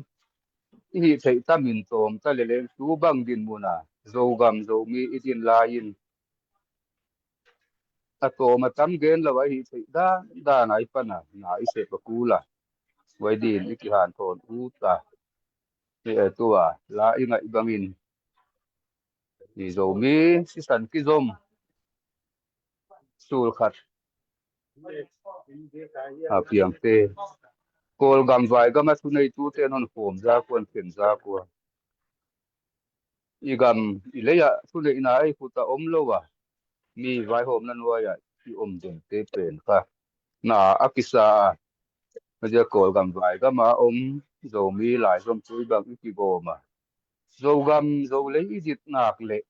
i hih theih tamin tawm ta lehleng tu bang dinmun a Zogam Zomi i din lai-in a tawm a tam gen lo a i hih theih dan dan a i pan a na i sep a kul a, vai din i kihanthawn ut a. Hi e, tu a la i ngaih bangin i Zomi sisan kizom sul khat a piangte, Kawlgam vaigam a thuneitute in hon khawm zak uh, hon khen zak uh a, i gam i lei ah thuneihna ei khut ah om lo a, mi vaihawmna nuai ah i om dingte pen kha na a kisa a, a zia Kawlgam vaigam a om Zomi laizom tui bang i kigawm a, Zogam Zolei i zit nak leh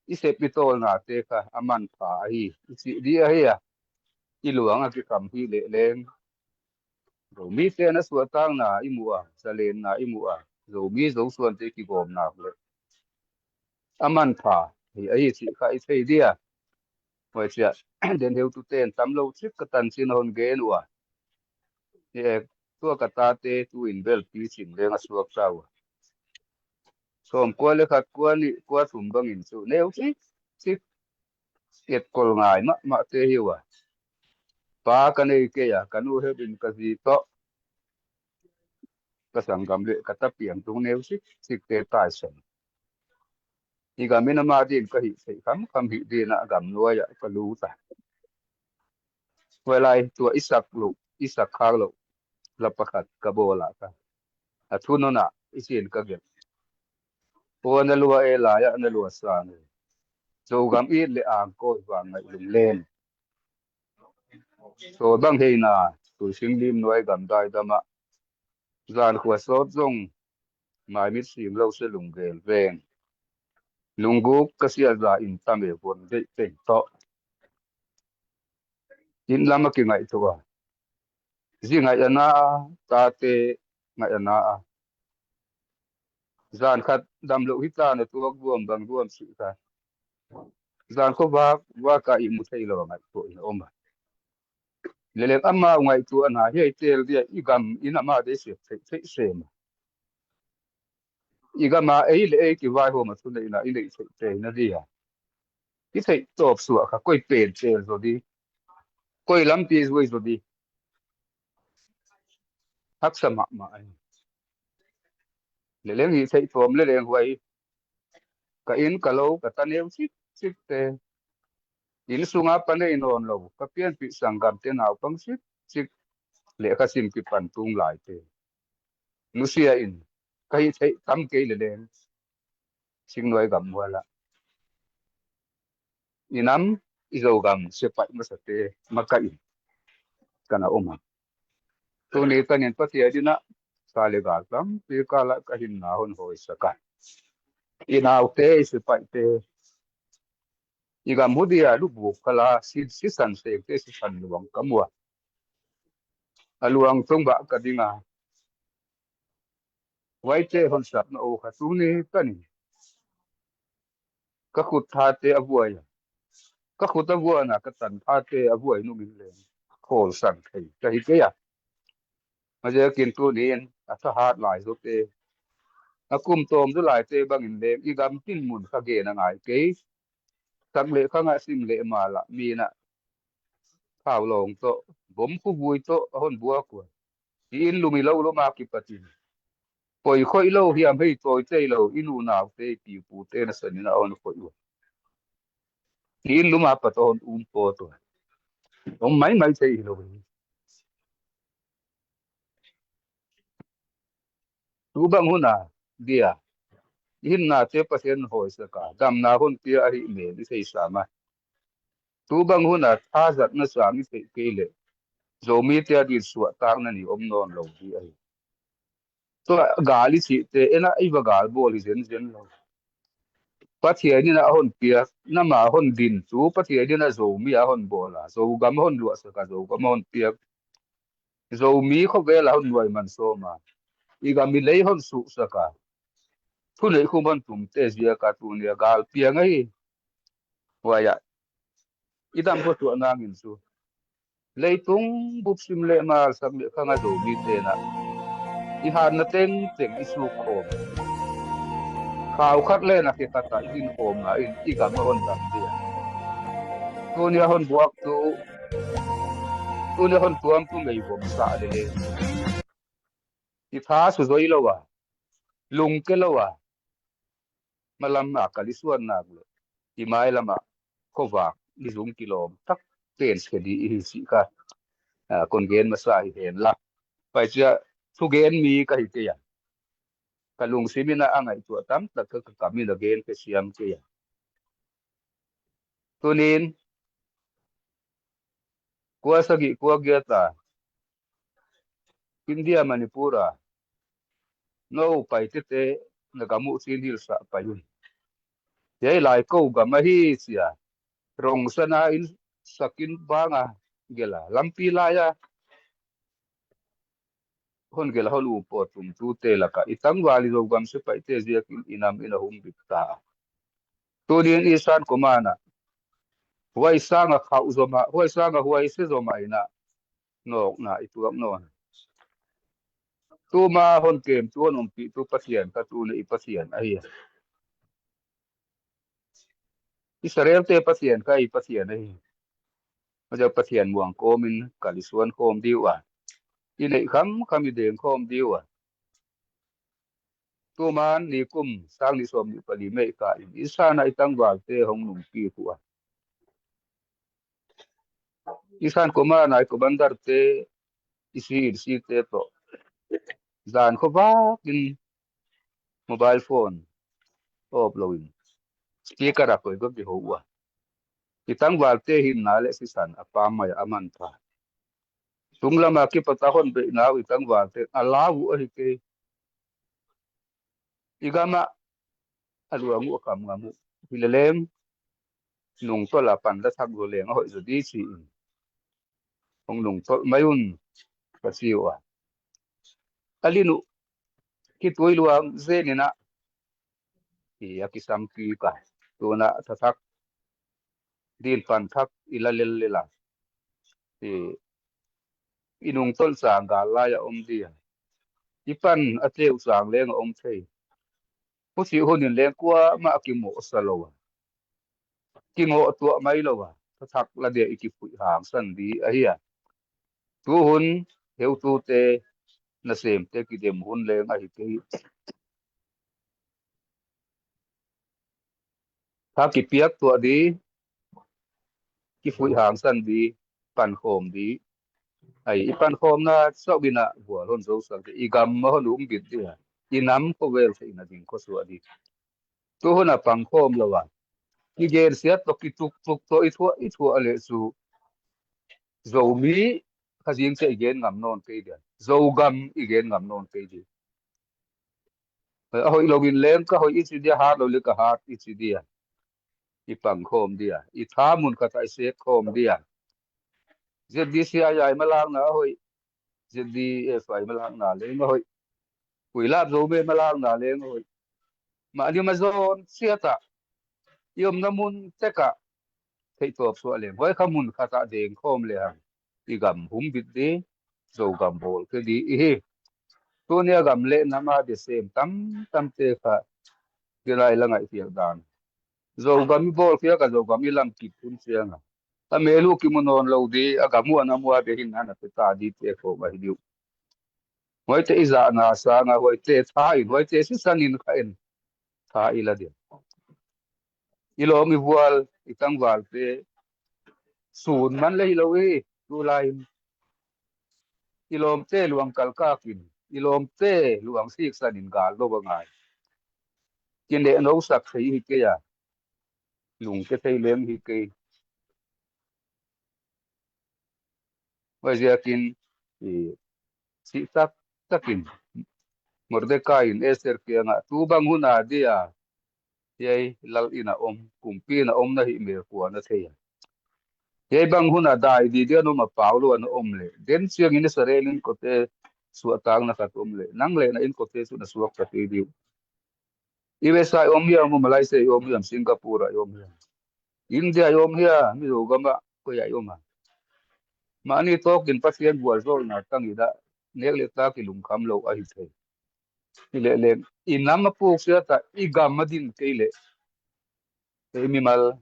i sep i tawlnate kha a manpha ahi i cih di ahi a, i luang a kikham hi lehleng Zomite na suahtakna i muh a, zalenna i muh a, Zomi Zosuante kigawmna le a manpha hi ahi cih kha i thei dia. Huai ciah, den heutute in tam lo cik ka tancin a hon gen uh a. Hi e, tua ka tate tu in bel picing leng a suak ta uh a. Sawmkua le khat, kua nih, kua thum bangin cu neu cik cik, etkol ngai mahmahte hi uh a. Pa ka nei kei a, ka nu heuh in ka zi tawh, ka sanggam le ka tapiang tung neu cik cikte taisan. I gam in amah din ka hih theih khamkham hih din ah gam nuai ah ka lut a. Huai lai tua i sak loh, i sak khak loh la pakhat ka bawl a, ka, a thu nunah i sin ka gelh. Aw, na lua e, lai ah na lua sang e. Zogam it le angkawi vang ngaih lunglen. Sawl bang heina, tuising lim nuai gam daidam ah, zan khua sawt zong maimit sim lo se lunggel veng. Lungguk ka siaza in tam e, von deih teng tawh. Inn lam a kingaihtuah a, zi ngaih a na a, tate ngaih a na a. Zan khat dam loh hi ta na, tuak vuam bang vuam sih kha. Zan khuavak vak a i mu thei lo a ngaihtuah in a om a. Leleng amau ngaihtuahna hiai tel dia i gam in amah dei sep theih theih sem a. I gam a ei le ei kivaihawm a thuneihna i neih theih theihna dia i theih tawp suah kha, koi pen tel zaw di, koi lampi zuai zaw di. Haksa mahmah ahi. Leleng hih theih tawm leleng huai ka inn ka lo ka ta neu cik cikte, inn sunga pa nei nawn lo ka pianpih sanggamte naupang cik cik, lehkha sim kipan tung laite nusia in ka hih theih tam kei leleng, Singnuai gam mual ah i nam i Zogam sepaih masate makaih in ka na om a. Tuni tanin Pathian in ah sa le gal tampi kal ah ka hinna hon hawisak a, i naute, i sepaihte, i gam hu dia lubuk kal a si, sisan sengte sisan luang ka mu a, a luang tung bah ka ding a. Huaite hon sapna uh kha tuni tanin ka khut thate a vuai a, ka khut a vuan a, ka tan thate a vuai nung in leng khawlsan thei ka hi kei a. Maziakin tuni in a thahat lai zawte, a kum tawm zaw laite bangin leng i gam tin mun kha gen a ngai kei. Sak leh khang ah sim leh mal ah mi in ah thau lawng tawh, bom khuvui tawh a hon buak uh a. I inn lum i lo lum a kipat in poi khoih lo hiam, hei tawi tei lo i nu naute, i pi pute nasan in a hon khoih uh a. I inn lum a pat a hon um pawt uh a. Om maimai thei hi lo hi. Tu bang hun a dia i hinnate Pathian hawisak a, damna hon pia ahih mel i thei sam a. Tu bang hun a thazatna sang i theih kei leh Zomite a din suahtakna ni om nawn lo ding ahi. Tua gal i cihte en ah i va gal bawl hi zenzen lo. Pathian in ah a hon piak, nama hon din tu Pathian in ah Zomi a hon bawl a, Zogam a hon luahsak a, Zogam a hon piak, Zomi khovel a hon nuai man sawm a, i gam i lei hon suhsak a, thuneih khum hon tumte ziak a tuni a gal piang ahi. Huai ah i dam khuasuah nangin cu leitung bup sim leh mal, sak leh khang a Zomite in ah i hatna tengteng i suk khawm, khau khat leh na khe khat ah i din khawm a, in i gam a hon dam ding a. Tuni a hon buak tu, tuni a hon tuam tu mei vom sah leh leh i tha su zoi lo a, lungke lo a, malam a kal i suan nak leh i mailam ah khuavak i zung kilawm tak pen se ding i hi cih kha, a, kon gen masa hi hen la. Pai ciah thugen mi ka hi kei a, ka lungsim in ah a ngaihtuah tamtak kha ka kam in a gen ka siam kei a. Tunin kua sagih kua giat a India, Manipur a no pai tete na gam uh cin hilhsah pai un. Hiai lai ko gam ahi cia rong sana in sakin bang a gel a, lampi lai a hon gelh a hon um pawh tumtute lakah i tangval i Zogam sipaihte ziakin i nam in a humbit ta. Tunin i san komanah huai sanga khauh zomah, huai sanga huai se zomah inah nawkna i tuak nawn. Tuma hon kemtu hon ompihtu Pathian kha tuna i Pathian ahi. Israelte Pathian kha i Pathian ahi. Maziau Pathian muang kawmin kal i suan khawm diu a, i neih khamkham i deng khawm diu a. Tuman nikum sang nih sawm nih pali meih ka in i sana i tangvalte hong nungpi uh a, i san komanah i commander-te, i C in C-te tawh zan khuavakin mobile phone awp loin speaker a koi gawp i ho uh a, i tangvalte hinna le sisan a pam mai a a manpha. Sunglamah kipata hon beihna uh i tangvalte a lau uh ahi kei. I gamah a luang uh a kam ngam uh hi leleng, nungtolh a pan la thak zaw leng a hoih zaw di ci-in hong nungtolh mai un ka ci uh a, a lin uh kitui luang zeninah i a kisam kik a, tunah thathak din pan thak i la lellel a, i, i nungtolh sang gal lai a om di a, i pan a teu sang leng a om thei. Hucih hunin leng kuamah a kimawhsa lo a, kingawh tuah mai lo a, thathak la dia i kifuih hangsan di ahi a. Tuhun heutute nasemte kidem hun leng ahi kei. Tha kipiak tuah di, kifuih hangsan di, pankhawm di. Ai, i pankhawmna sauh inah vual hon zosak di, i gam a hon umbit di a, i nam khovel theihna ding khuasuah di. Tuhun a pangkhawm lo a, kigensiat tawh kituktuk tawh i thuah i thuah leh cu Zomi kha zing ciah i gen ngam nawn kei dia, Zogam i gen ngam nawn kei di. A hoih loin leng ka hoih i ci dia, hat lo le ka hat i ci dia, i pangkhawm dia, i tha mun khatah i sek khawm dia. Z D C I ai malakna a hoih, Z D F ai malakna leng a hoih, Kuilap Zomi malakna leng a hoih. Mahni ma zawn siatah i omna mun tekah theihtawp suah leng huai kha mun khatah deng khawm lehang i gam humbit di, Zogam bawl khe di i hi. Tunia gam le nam a desem tamtamte kha dinai la ngaihkhiak dan, Zogam i bawlkhiak a, Zogam i lamkip hun cianga a mel uh kimu nawn lo di, a gam uh a nam uh a bia hinna na pia ta dite khawm ahi di uh. Huaite i zahna sanga huaite tha in, huaite sisanin kha in tha i la dia. I lawm i vual i tangvalte sun man le hi lo i hi. Tulai-in i lawmte luang kalkakin, i lawmte luang siksanin gal lo a ngai. Kineh nosak thei hi kei a, lungke thei leng hi kei. Huaiziakin i sih taktakin Mordekai in Esther kiangah, tu bang huna dia hiai lal inn a om, kumpi inn a om na hih mel kua na thei a? Hiai bang huna dai di dia na om a, pau lo a na om leh, den ciangin Israel innkuante suahtakna khat om leh, nang leh na innkuante cu na suakta kei di uh. U S A i om hiam, Malaysia i om hiam, Singapore ah i om hiam, India i om hiam, Mizogamah koi ah i om a? Mahni tawkin Pathian vualzawlna tang i dah, nek le tak i lungkham lo ahi thei. Hi leh leng i nam a puk siatah i gam a din kei leh, ei mimal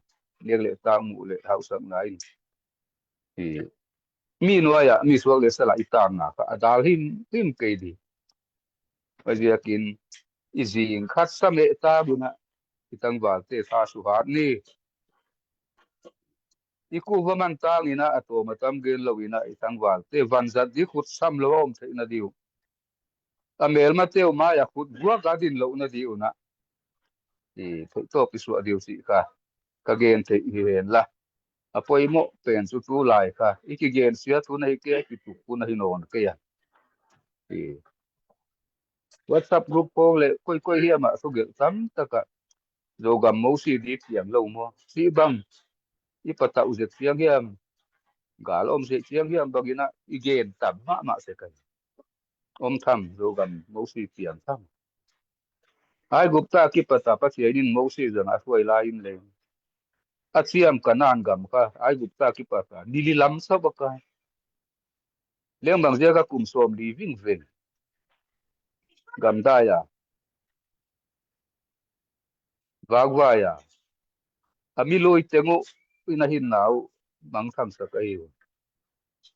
nek le tak muh le hausakna in i mi nuai-ah mi suak le salah i takna kha a dal himhim kei di. Huaiziakin i zing khat sa meh tak inah i tangvalte tha suhat ni. I kuhva man tak inah a tawm a tam gen lo inah i tangvalte vanzat di khut sam lo a om theihna di uh. A melmate uh mai-ah khut guak a din lohna di unah i theihtawp i suah di uh cih kha ka gen theih hi hen la. A poimawh pen cu tulai kha i kigensiat hun ahi kei a, kituk hun ahi nawn kei a. I WhatsApp group khawng le koikoi hiamah thugelh tamtakah Zogam mosi di piang lo maw, cih bang i patauh zet ciang hiam, gal om seh ciang hiam banginah i gen tam mahmah se kai. om tham, Zogam Mosi piang tham. Aigupta kipata Pathian in Mosi zang a thuai lai in leng a ciam Kanan gam kha Aigupta kipata dili lam sa baka leng bang ziaka kum sawm li vingveng gamdai a vakvai a a milui teng uh in a hinna uh mangthangsak ahi uh.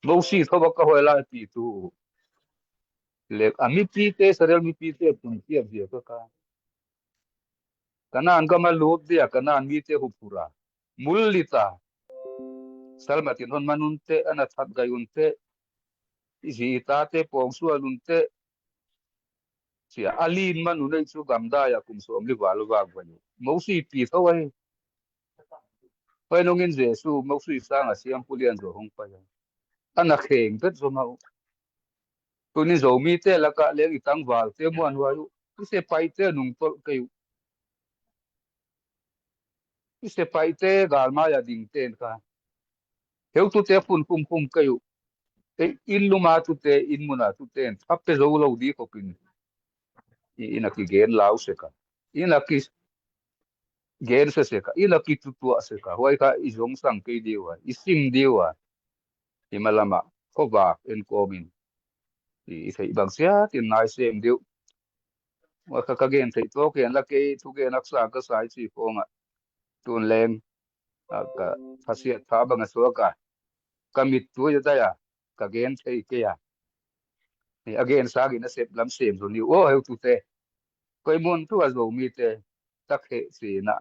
Mosi tho baka huai lai pi tu uh lek a mipite Israel mipite pun kiak ziaka ka Kanan gama lut dia Kanan mite huphura mullita salmatin hon man unte ana that gai unte zi tate pawngsual unte sia a lin man unei cu gamdai a kum sawm li val vak vai uh Mosi pi tho ahi. Pai nungin Jesu Mosi sanga siang pulian zo hong pai a ana kheng vet zo mah uh. Tuni Zomite lakah leng i tangvalte muanhuai uh i sepaihte nungtolh kei uh. I sepaihte galmai a dingten kha heutute phun khumkhum kei uh. Ei inn luma tute inn muna tuten thape zo lo di khopin i ina kigen lau seka ina ki gen seseka ina kitutuah seka huai kha i zong sang kei diu a i sim diu a i malama khovak en kawmin i theih bang siatin nai sem diu. Huai kha ka gen theih tawk hen la kei thugen haksa ka sai ci khawngah tun leng ka khasiat pha bang a suaka ka mit tui a dai a ka gen thei kei a a gen sakin a sep lam sem zo niu aw heu tute. Koi mun thu a Zomite tak heh sina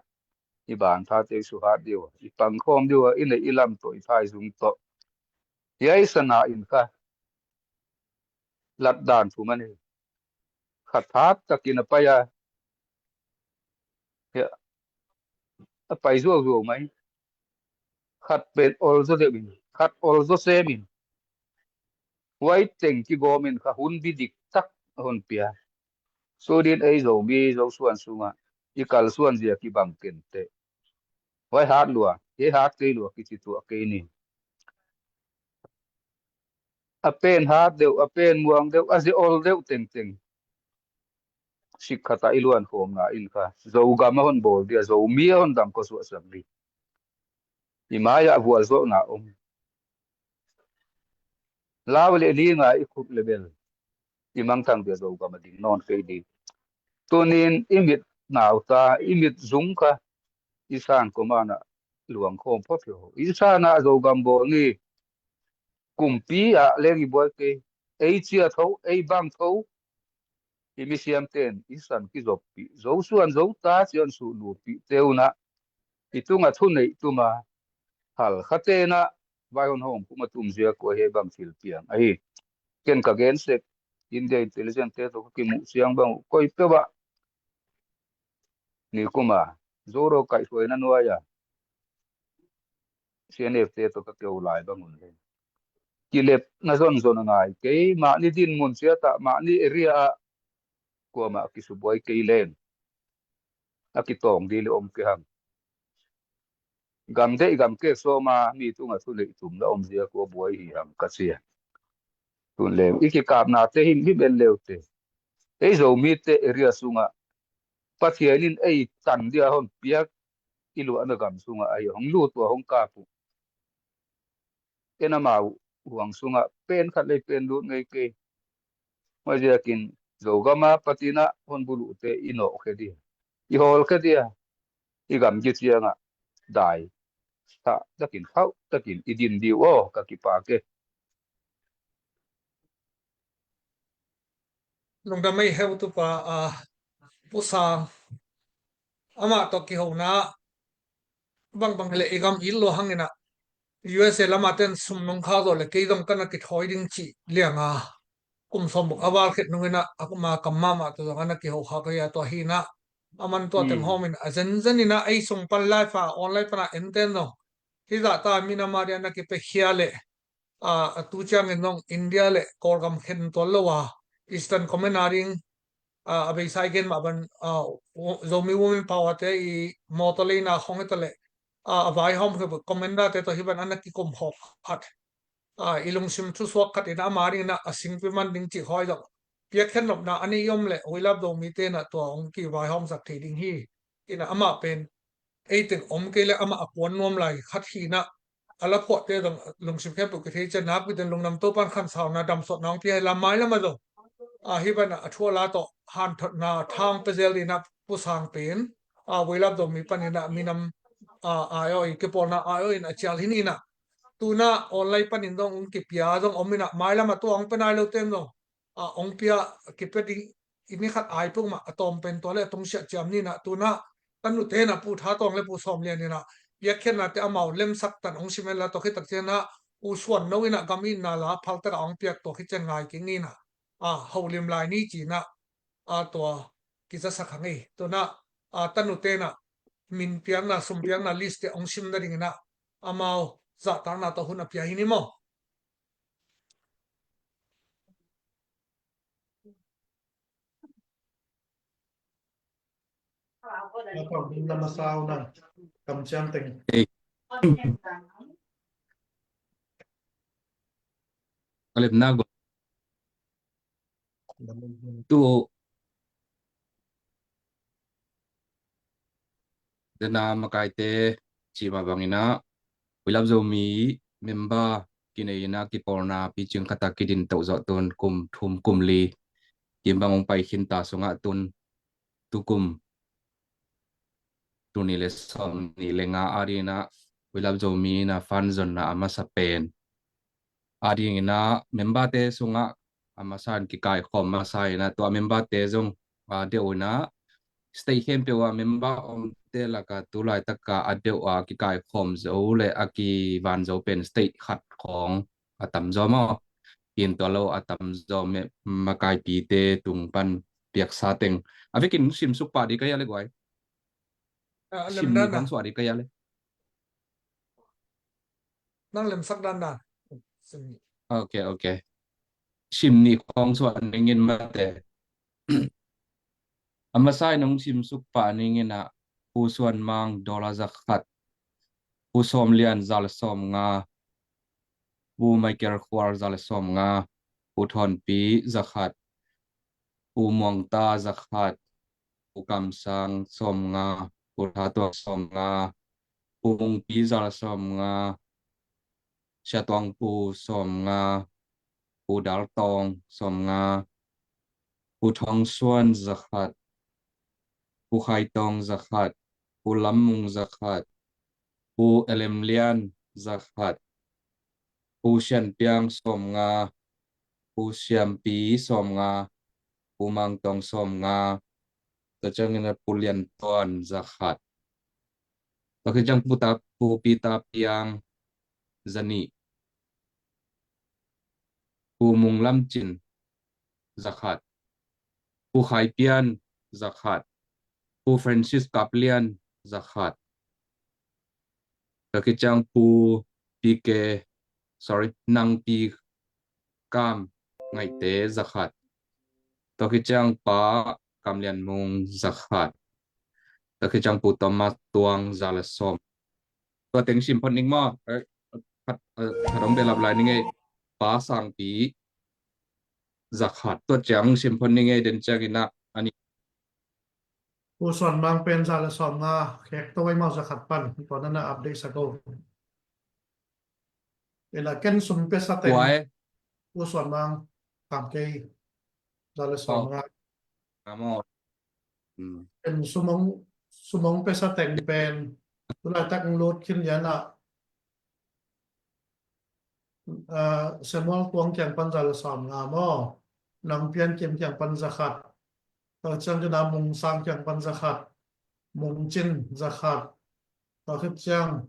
i ban thate i suhat diu a i pangkhawm diu a i neih i lam tawh i thaizung tawh hiai sana in kha latdan thu man hi. Khat hat takin a pai a a pai zuauzuau mai. Khat pen ol zaw deuh in khat ol zaw sem in huai teng kigawm in kha hun bidik tak a hon pia. Sudin ei Zomi Zosuan sungah i kalsuan zia kibang kente huai hat lua hiai hat kei lua kici tuah kei ni. A pen hat deuh a pen muang deuh a zia ol deuh tengteng sikkhata i luan khawmna in kha Zogam a hon bawl dia Zomi a hon dam khuasuahsak di i mai-ah vualzawhna om. Lau le linga i khuk le bel i mangthang dia Zogam a ding nawn kei di. Tunin i mit nauta i mit zung kha i san komanah luang khawm phot hi ho. I sanah Zogam bawl ni kumpi ah leng i buai kei. Ei cia tho ei bang tho i misiamten i san kizoppih Zosuan Zota cian suh lupih teunah i tunga thuneih tuma halkha tenah vaihon hawm kuma tumzia kua he bang thil piang ahi. Ken ka gen sek India intelligent te tawh ka kimuh siang bang uh koi peuh ah nikuma Zoro kaihhruaina nuai-a C N F te tawh ka keu lai bang un le kilepna zonzon a ngai kei. Mahni dinmun ciatah mahni area ah kuamah kisubuai kei leng a kitawng dili om kei hang. Gam deih gam kek sawma mi tunga thuneih tum la omzia kua buai hi hang ka cia. Tun leng i kikapnate himhim en leute ei Zomite area sungah Pathian in ei tan dia hon piak i luahna gam sungah ahi hong lut ua hong kap uh. En amau huang sungah pen khat lei pen lut ngei kei. Huaiziakin Zogama patina hon buluhte i nawhkhe dia i hawlkhe dia i gamgi ciangah dai thah takin khauh takin i din diu aw ka kipak e. Lungdam ei heutupa a pusa amah tawh kihona bangbang hileh i gam it lua hanginah U S A lama ten sum nong khak zawh le kei zong kana kithawi ding cih lianga kum sawmbuk a valkhet nunginah a kuma kam mahmah tawh zong ana kiho khak ahi a tua hinah a man tua teng hawmin a zenzeninah ei sung pan live a online pana enten zong hizahta minam a dia na kipekhia leh a tu ciangin zong India le Kawlgam khen tual lo a Eastern Command a ding a beisa i gen mah ban Zomi Women Power te i mawtaw leina khong hita le a vaihawm khe commander te tawh hi ban ana kikum khawk khat i lungsim thusuak khat in ama dingin a singpi man ding cih khawi zong piakkhiat nopna a nei om leh We Love Zomi te in ah tua hong kivaihawmsak thei ding hi. In ah amah pen ei teng om kei leh amah a kuan nuam lai khat hi in ah, a la phuahte zong lungsim khempeuh kithei ciang nakpi takin lungdam, Topa'n khansauna damsuahna hong pia hi. Lam mailam ah zong a, hih bangin ah a thu a la tawh hanthotna tha hong pia zel dingin ah Pu Sang pen a, We Love Zomi panin ah minam a, aiawh in, kipawlna aiawh in a cial hi in ah, tu in ah online panin zong hong kipia zong om in ah, mailam ah tua hong pia nai lote in zong a, hong pia, kipia ding, i ni khat ai peuhmah a tawm pen tua leh a tungsiah ciam ni in ah, tu in ah tanute in ah Pu Tha Tawng leh Pu Sawm Lian in ah piakkhiatnate amau lemsak tan hong sim hen la, tua khit tak ciang ah U Suan No in ah gam itna la phal tak ah hong piak, tua khit ciang ngai kei ing in ah, a, holim lai ni ci in ah, a, tua kizasak hang ei. Tu in ah, a, tanute in ah min piakna, sum piakna list te hong sim nadingin ah amau zahtakna tawh hun a pia hi ni maw? Lam a sau na, kamciam teng. Ei. Ka lemna go. Tu dena makaite cih mah bangin ah We Love Zomi member kinei in ah kipawlna picing khat ah kidin toh zawh tun kum thum kum li kim bang hong pai khin ta sungah tun tukum tul nih leh sawmnih leh nga adingin ah We Love Zomi in ah fund zonna a masa pen adingin ah memberte sungah a masa in kikaikhawm masa in ah, tua memberte zong a deuh in ah state khempeuh ah member omte lakah tu laitak ah a deuh a kikaikhawm zo leh a kivan zo pen state khat khawng a tamzaw maw? Kin tua lo a tamzaw me-, makaipite tung pan piaksa teng a vekin simsuk pah ding ka hia le guai? Ah, sim nih khawng suah ding ka hia le? Nang lemsak dandan. Sim nih. Ok, ok. Sim nih khawng suah ning in mate. A masa in hong simsuk pah ning in ah Pu Suan Mang dollar za khat, Pu Sawm Lian za leh sawmnga, Pu Michael Khual za leh sawmnga, Pu Thawn Pi za khat, Pu Muang Ta za khat, Pu Kam Sang sawmnga, Pu Tha Tuang sawmnga, Pu Mung Pi za leh sawmnga, Sia Tuang Pu sawmnga, Pu Dal Tawng sawmnga, Pu Thawng Suan za khat, Pu Khai Tawng za khat, Pu Lam Mung za khat, Pu Elem Lian za khat, Pu Sian Piang sawmnga, Pu Siam Pi sawmnga, Pu Mang Tawng sawmnga, tua ciangin ah Pu Lian Tuan za khat. Tua khit ciang Pu Ta, Pu Pi Ta Piang za nih, Pu Mung Lam Cin za khat, Pu Khai Pian za khat, Pu Francis Kap Lian za khat. Tua khit ciang Pu Pi Ke, sorry, Nang Pi Kam Ngaihte za khat. Tua khit ciang Pa Kam Lian Mung za khat. Tua khit ciang Pu Thomas Tuang za leh sawm. Tua teng sim phot ning maw? Eh, khat, eh, khat hong behlap lai ning ei. Pa Sang Pi za khat. Tua ciang sim phot ning ei, den ciangin ah a nih. Pu Suan Mang pen za leh sawmnga, khek to ei maw za khat pan. Tua na na update sa ko. Ila ken sum pesa teng. Pu Suan Mang, kam kei, za leh sawmnga. Ken sum hong, sum hong pesa teng pen tu laitak hong lut khin lian ah, ah, Samuel Tuang kiang pan za leh sawmnga maw? Nang Pian Kim kiang pan za khat. Tua ciang tu in ah Mung Sang kiang pan za khat, Mung Cin za khat. Tua khit ciang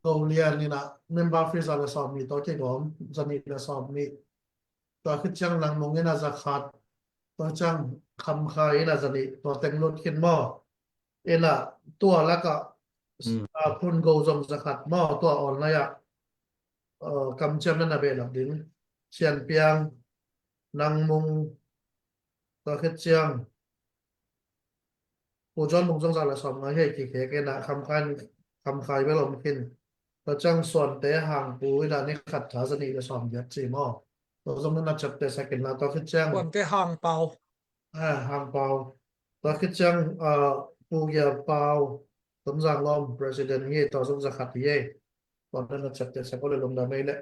Go Lian in ah member fee za leh sawmnih tawh kigawm, za nih leh sawmnih. Tua khit ciang Nang Mung in ah za khat, tua ciang Kham Khai in ah za nih, tua teng lut khin maw? In ah tua lakah, ah, Phun Go zong za khat maw, tua online ah, ah, kamciam na na behlap ding. Sian Piang, Nang Mung, tua khit ciang Pu John Mung zong za leh sawmnga hi, kikhek in ah Kham Khai, Kham Khai bel om khin. Tua ciang Suante Hang Pu in ah ni khat tha za nih leh sawmgiat ci maw? Tua zong na ciamteh sak in la, tua khit ciang. Puante Hang Pau. Ah, Hang Pau. Tua khit ciang, ah, Pu Gia Pau, Tonzang Lawm President hi, tua zong za khat hi. Tua na ciamteh sak o le, lungdam ei le.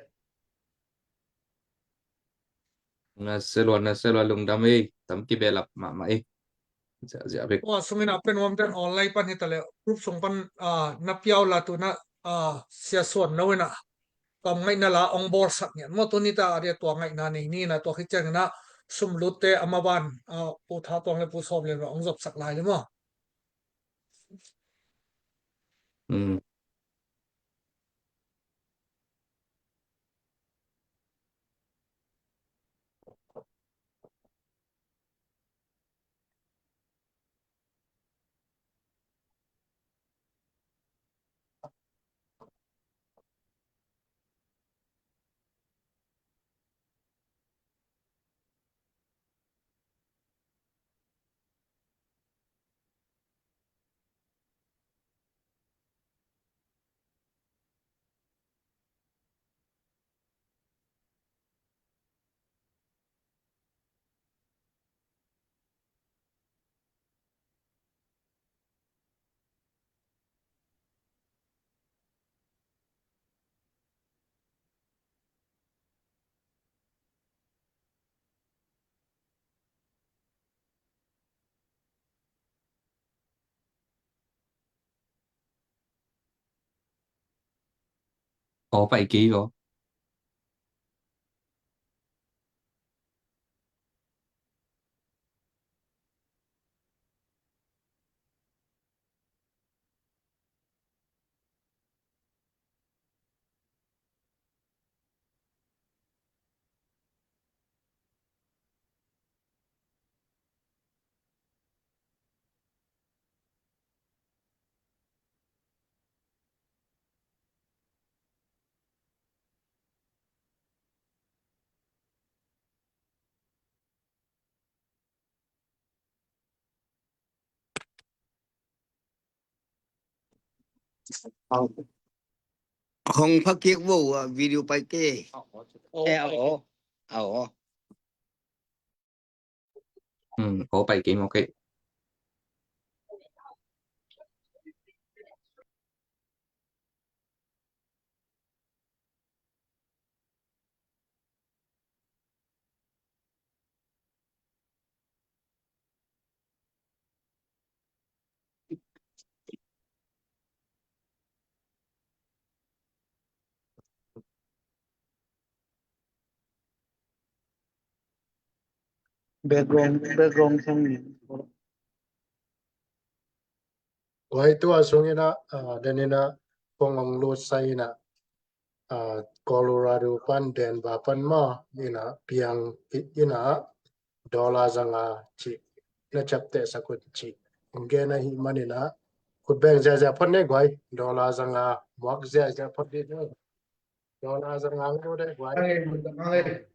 Na se lua, na se lua, lungdam ei, tam kibehlap mahmah ei. Ziahziah bek. Tua sungin a pen nuam ten online pan hi ta le, group sung pan, ah, na piau la tu na, ah, Sia Suan Lo in a, kam ngaihna la ong bawlsak ngiat maw, tuni ta a dia tua ngaihna nei ni na, tua khit ciangin a sum lutte a ma ban, ah, Pu Tha Tuang le Pu Sawm Lian ong zopsak lai le maw. Hmm. Aw pai kei aw. Hong pha kik vo, a video pai kei. Eh, aw. Aw. Hmm, aw pai kei maw kei. Background, background sang ni. Guai, tua sungin ah, ah, den in ah kong ong lut sa in ah, ah, Colorado pan, Denver pan maw, in ah piang in ah dollar zanga ci na ciapteh sak un ci. Ong gen ahih manin ah khut beng ziahziah phot ni guai, dollar zanga muak ziahziah phot dih ni. Dollar zanga ngu deh guai. Ai, zanga ei.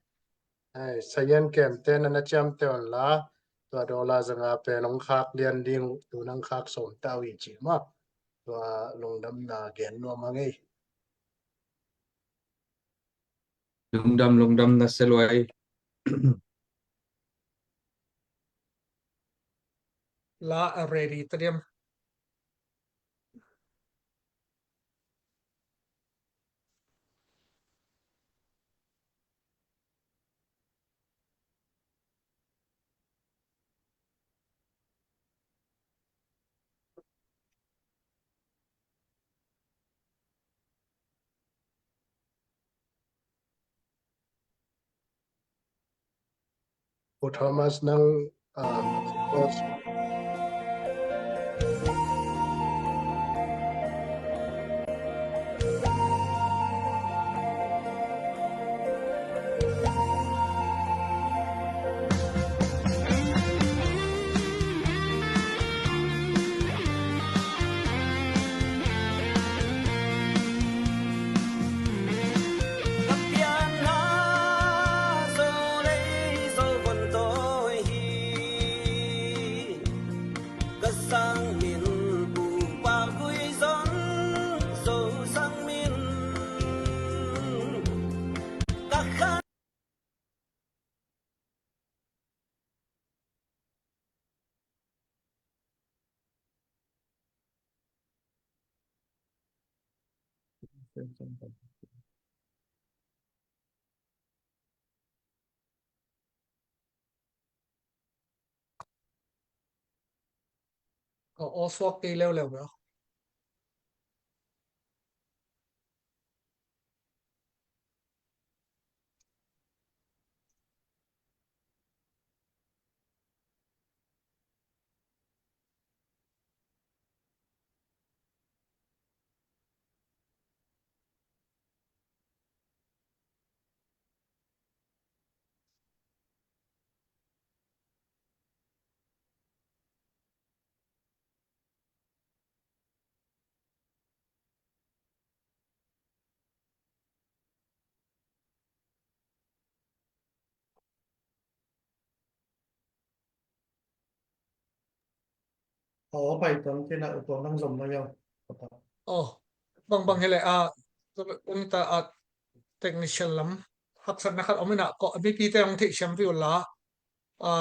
Ai, sayan kem te na na ciamteh un la, tua dollar zanga pen ong khak lian ding uh, tu nang khak sawm ta uh hi ci mah. Tua lungdamna gen nuam hang ei. Lungdam, lungdam na se luai. La a ready ta diam. Pu Thomas nang, ah, Ka aw suak kei leuleu bel. Aw, pai tuang kei na, u tuang nang zom mai aw. Aw, bangbang hi leh, a, tua bek ung ta, a, technician lam haksatna khat om ina, ko, mipite hong theih siam viu la, a,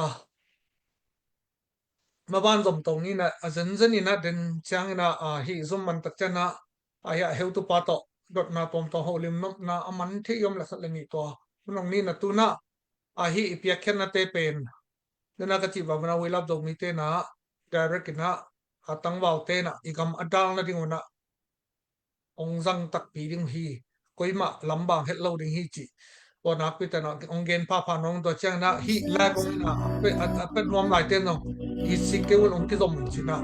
maban zom tong ina, a zenzen ina, den ciang ina, a, hih zum man tak ciang ina, a, hih a heutupa tawh dotna tuamtuam holim nopna a man thei om le khat le nih tua. Hun hong ni na tu na, a, hih i piakkhiatnate pen, den a ka cih bang ina, We Love Zomite na, direct ina, a, tangvalte na, i gam a dal nading una, hong zang takpi ding uh hi, koimah lambang het lo ding hi cih. Tua nakpi tena hong gen phapha nong tua ciang ina hih lai kong ina a pe, a, a pe nuam lai ten zong i sik kei un hong kizom un cina.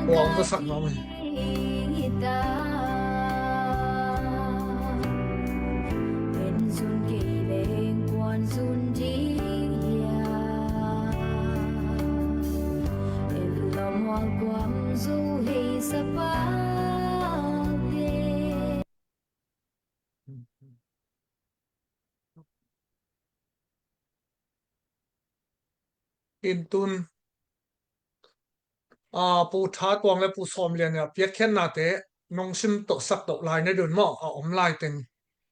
Tua hong zasak nuam hi. In tun, a, Pu Tha Tuang le Pu Sawm Lian ina piakkhiatnate nong sim toh sak toh lai na dun maw, a om lai teng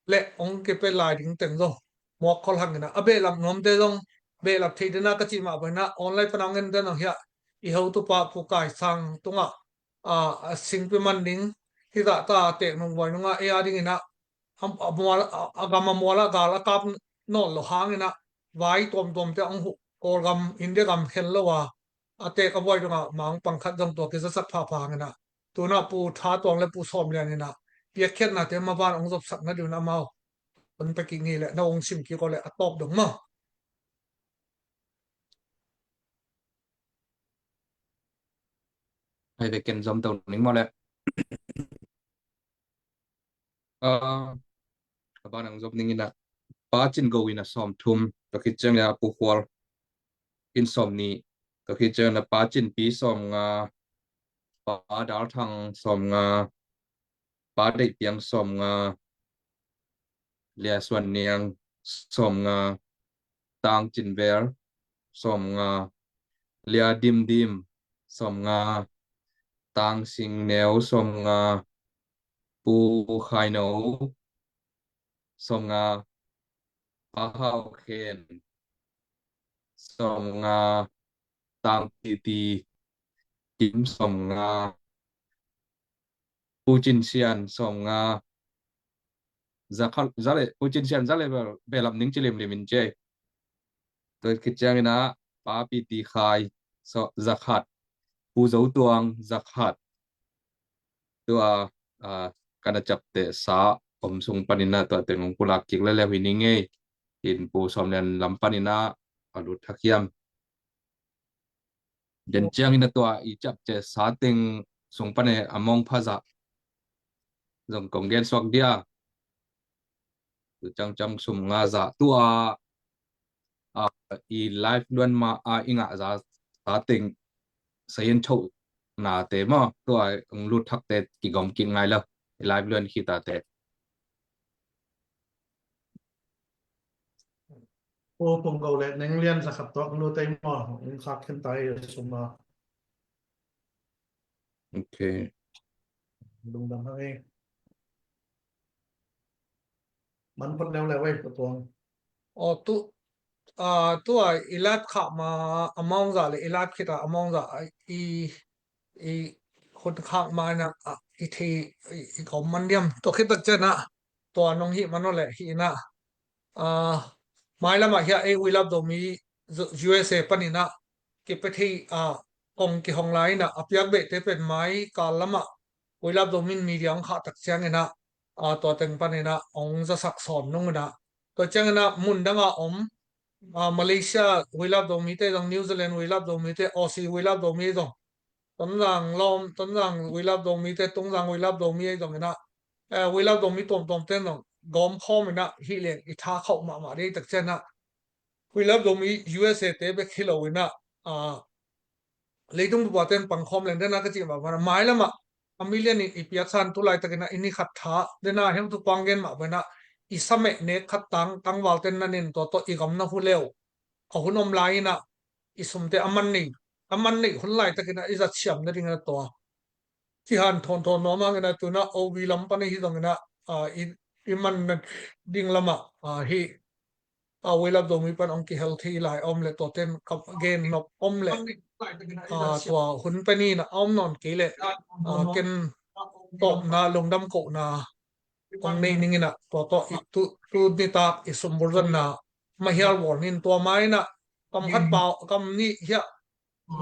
le hong kipia lai ding teng zo. Muak khol hang ina a behlap nuamte zong behlap thei den a ka cih mah bang ina online pana hong en den zong hiah i hotupa Pu Kai Sang tungah, a, a singpi man ding, hih zah ta tek nung buai nunga ei a ding ina, a, a mual, a, a gam a mual a gal a kap nawn lo hang ina, vai tuamtuamte hong huh, Kawlgam, India gam khen lo a, a tek a buai dungah mang pang khat zong tua kizasak phapha hang ina, tuna Pu Tha Tuang le Pu Sawm Lian ina piakkhiatnate maban hong zopsak na ding un amau hong pia kik ni le, na hong sim kik aw le a tawp dong maw. Hai ve ken zom to ning maw le. A, a ban ang zom ning ina, Pa Cin Go ina sawm thum, tua khit ciang le a Pu Khual in sawm nih, tua khit ciang le Pa Cin Pi sawm nga, Pa Dal Thang sawm nga, Pa Deih Piang sawm nga, Lia Suan Niang sawm nga, Tang Cin Vel sawm nga, Lia Dim Dim sawm nga, Tang Sing Neu sawm nga, Pu Khai No sawm nga, Pa Hau Khen sawm nga, Tang Ti Ti Kim sawm nga, Pu Cin Sian sawm nga, za khat, za le, Pu Cin Sian za le bel, behlap ning ci limlim in cei. Tua khit ciang ina Pa Pi Ti Khai, so, za khat, Pu Zo Tuang za khat. Tua, a, kana ciapteh sa om sung pan ina tua teng hong pulak kik leuleu hi ning ei. In Pu Sawm Lian lam pan ina a lut thak hiam. Den ciang ina tua i ciapteh sa teng sung pan e a mawngpha zah zong kong gen suak dia. Tu ciang ciang sum nga zah tua, a, i live luan ma a i ngah zah sa teng sayin cho nate maw, tua hong lut thakte kigawm kik ngai lo. I live luan khit a te. Pu Pung Go le Neng Lian za khat tuak lut ei maw, in khak khen ta ei sum a. Ok. Lungdam hang ei. Man phot leuleu ei, Pu Tuang. Aw, tu, a, tua i live khah ma a mawng zah le i live khit a a mawng zah i, i hun khak ma inah, ah, i thei, i, i kawm man diam. Tua khit tak cianah tua nong hih man aw leh hih inah, ah, mailamah hiah ei We Love Zomi U S A paninah kipia thei, ah, kong kihong lai inah a piak behte pen mai kal lamah We Love Zomi in media hong khah tak cianginah, ah, tua teng paninah hong zasak sawn nung inah, tua cianginah mun danga om, ah, Malaysia We Love Zomite zong, New Zealand We Love Zomite, Aussie We Love Zomi zong, Tonzang lawm, Tonzang We Love Zomite, Tungzang We Love Zomi ei zong inah, eh, We Love Zomi tuamtuam ten zong gawm khawm inah hih leng i tha khauh mahmah dei tak cianah We Love Zomi U S A te bek hi lo inah, ah, leitung bupa ten pang khawm leng dena ka cih mah bana mailamah a million in i piaksan tu laitakinah i ni khat tha dena heutu pang gen mah bana i sameh nek khat tang tangval ten na nen tua tawh i gam na hu leu a hun om lai inah i sumte a man nei, a man nei hun laitakinah i zat siam nading a tua kihan thawnthawn nuam hangin a tunah O V lam pan ahi zongin ah, ah, i, i man ding lamah, ah, hi, ah, We Love Zomi pan hong kihel thei lai a om le tua ten ka gen nop om le, ah, tua hun pen in a om nawn kei le, ah, ken tawpna lungdam kohna hong nei ning in ah tua tawh i tu, tu nitak i sumbul zonna mahial bawl ning tua ma in ah kam khat pau kam nih hiah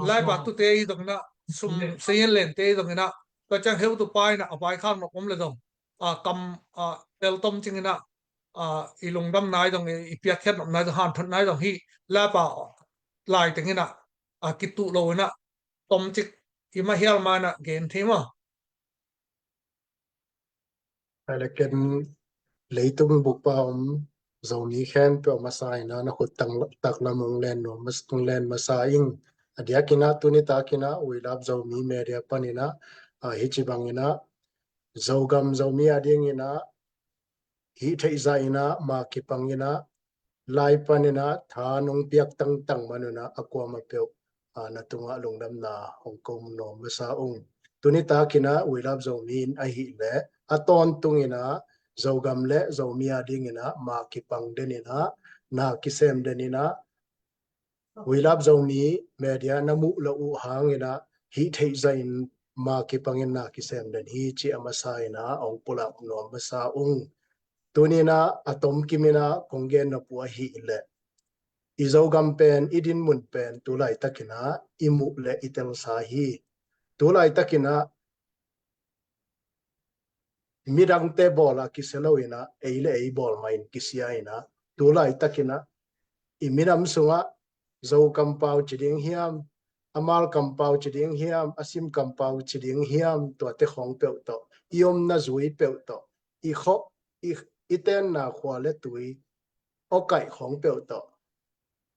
laipa tute i zongin ah sum seien lente i zongin ah ka ciang heutu pa in ah a vaikhak nop om le zong, ah, kam, ah, tel tom cingin ah, ah, i lungdam nai zong, i, i piakkhiat nop nai zong, hanthot nai zong hi laipa lai tengin ah, ah, kituh lo in ah tom cik i mahial ma in ah gen thei maw? Hai le ken leitung bupa om Zomi khempeuh a masa in ah na khut tang, taklam hong len nuam mas-, hong len masa ing. A diakin ah tuni takin ah We Love Zomi Media panin ah, ah, hici bangin ah Zogam Zomi a dingin ah hih theih zah in ah ma kipang in ah lai panin ah tha nong piak tangtang man un ah a kuamah peuh, ah, na tungah lungdamna hong ko nuam masa ung. Tuni takin ah We Love Zomi in ahih leh a tawntung in ah Zogam le Zomi a dingin ah ma kipang den in ah na kisem den in ah We Love Zomi Media na muh loh uh hangin ah hih theih zah in ma kipangin na kisem den hi ci a masa in ah hong pulak nuam masa ung. Tuni in ah a tomkim in ah kong gen nop uh ahih leh i Zogam pen, i dinmun pen tu laitakin ah i muh le i telsa hi. Tu laitakin ah midangte bawl a kisia lo in ah ei le ei bawl mah in kisia in ah tu laitakin ah i minam sungah Zo kampau ci ding hiam, a mal kampau ci ding hiam, a sim kampau ci ding hiam, tuate khawng peuh tawh, i omna zui peuh tawh, i khawh, i, i tenna khua le tui awkaih khawng peuh tawh,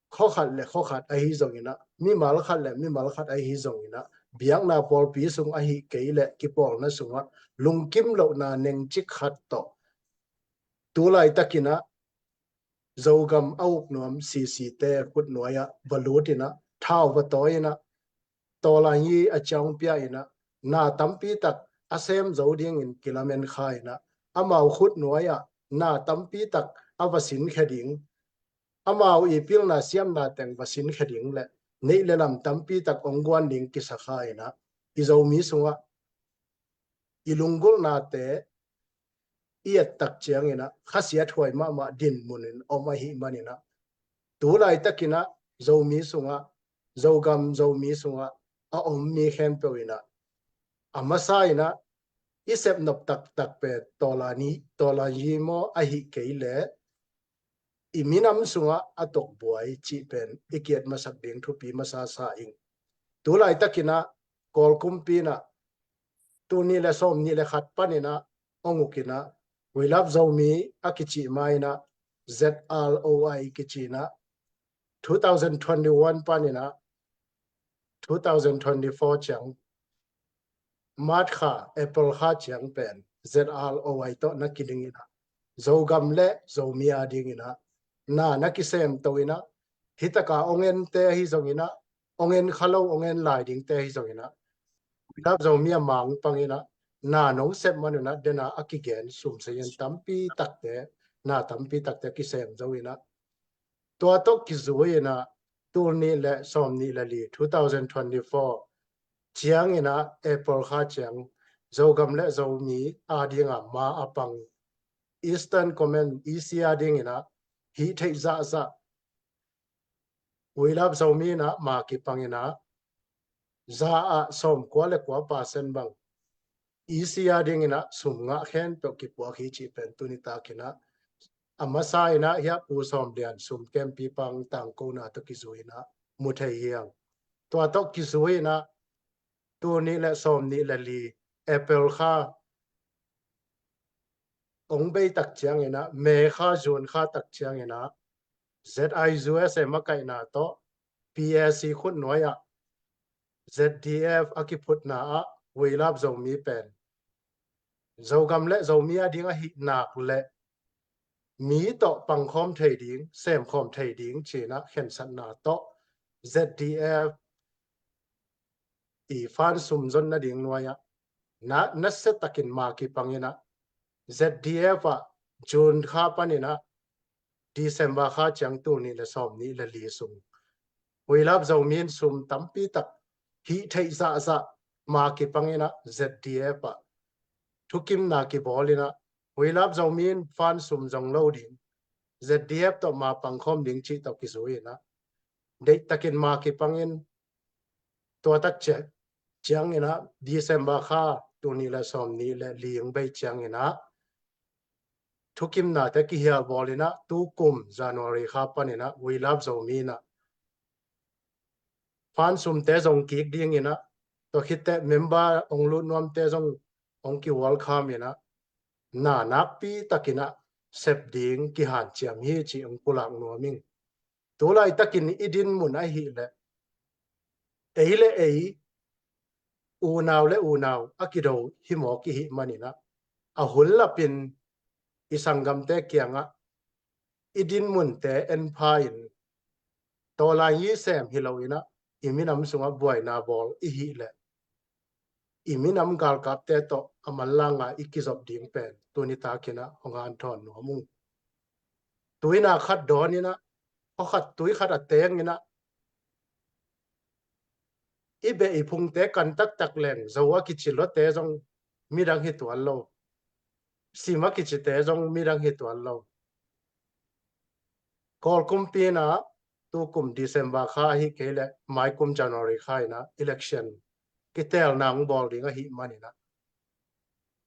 khuakhat le khuakhat ahi zongin ah, mimal khat le mimal khat ahi zongin ah, biakna pawlpi sung ahi kei le kipawlna sungah lungkim lohna nengcik khat tawh tu laitakin ah Zogam a uk nuam C C te khutnuai ah va lut in ah, thau va tawi in ah, tawlan hi a ciang pia in ah, na tampi tak a sem zo dingin kilamen kha in ah, amau khutnuai ah na tampi tak a va sinkhia ding, amau i pilna siamna teng va sinkhia ding le neih le lam tampi tak hong guan ding kisa kha in ah, i Zomi sungah i lunggulhnate i et tak ciangin ah khasiathuai mahmah dinmun in om ahih manin ah tu laitakin ah Zomi sungah, Zogam Zomi sungah a om mi khempeuh in ah a masa in ah i sepnop taktak pen tawlan hi, tawlan hi maw, ahih kei le i minam sungah a tokbuai cih pen i kiat masak ding thupi masa sa ing. Tu laitakin ah Kawl kumpi in ah tul nih le sawm nih le khat panin ah hong uk in ah We Love Zomi a kici ma in ah Z R O I kici in ah two thousand twenty-one panin ah two thousand twenty-four ciang March kha, April kha ciang pen Z R O I tawh na kiding in ah Zogam le Zomi a dingin ah na, na kisem to in ah, hi taka hong ente ahi zongin ah, hong en kha lo hong en lai dingte ahi zongin ah, We Love Zomi a mang pangin ah na nong sep man un ah dena a kigen sum seien tampi takte, na tampi takte kisem zo in ah, tua tawh kizui in ah tul nih le sawm nih le li, two thousand twenty-four ciangin ah April kha ciang Zogam le Zomi adingin ma a pang Eastern Command, E C, adingin ah hih theih zahzah We Love Zomi in ah ma kipangin ah za ah sawmkua le kua percent bang E C adingin ah sum ngah khempeuh kipuak hi cih pen tuni takin ah a masa in ah hiah Pu Sawm Lian sum kempi pang tangkona tawh kizui in ah mu thei hi hang. Tua tawh kizui in ah tul nih le sawm nih le li April kha ong bei tak ciangin ah, May kha, June kha tak ciangin ah, Z I U S A makaihna tawh P A C khutnuai ah Z D F a kiphutna ah We Love Zomi pen Zogam le Zomi ading ahih nak le mi tawh pangkhawm thei ding, semkhawm thei ding ci-in ah khensatna tawh Z D F i fund sum zon nading nuai ah na, nasia takin ma kipangin ah Z D F ah June kha panin ah December kha ciang tul nih le sawm nih le li sung We Love Zomi in sum tampi tak hih theih zahzah ma kipangin ah Z D F ah thukimna kibawl in ah We Love Zomi in fund sum zong lo ding, Z D F tawh ma pangkhawm ding cih tawh kizui in ah deih takin ma kipangin tua tak ciang, ciangin ah December kha tul nih le sawm nih le li ong bei ciangin ah thukimnate kihial bawl in ah tukum January kha panin ah We Love Zomi in ah fund sumte zong kik dingin ah tua khitteh member ong lut nuamte zong ong ki welcome in ah na nakpi takin ah sep ding kihanciam hi cih ong pulak nuam ing. Tulaitakin i dinmun ahih leh ei le ei, unau le unau a kido hi mawk i hih manin ah a hun lapin i sanggamte kiangah i dinmunte en pha in tawlai i sem hi lo in ah i minam sungah buaina bawl i hih leh i minam galkapte tawh a manlang a i kizop ding pen tuni takin ah hong hanthawn nuam ung. Tuina khat dawn in ah, khuakhat tuikhat a teng in ah i beh i phungte kan taktak leng Zo a kici luate zong midang hi tuan lo, Sim a kicite zong midang hi tuan lo. Kawl kumpi in ah tukum December kha ahih kei leh maikum January kha in ah election kitelna hong bawl ding ahih manin ah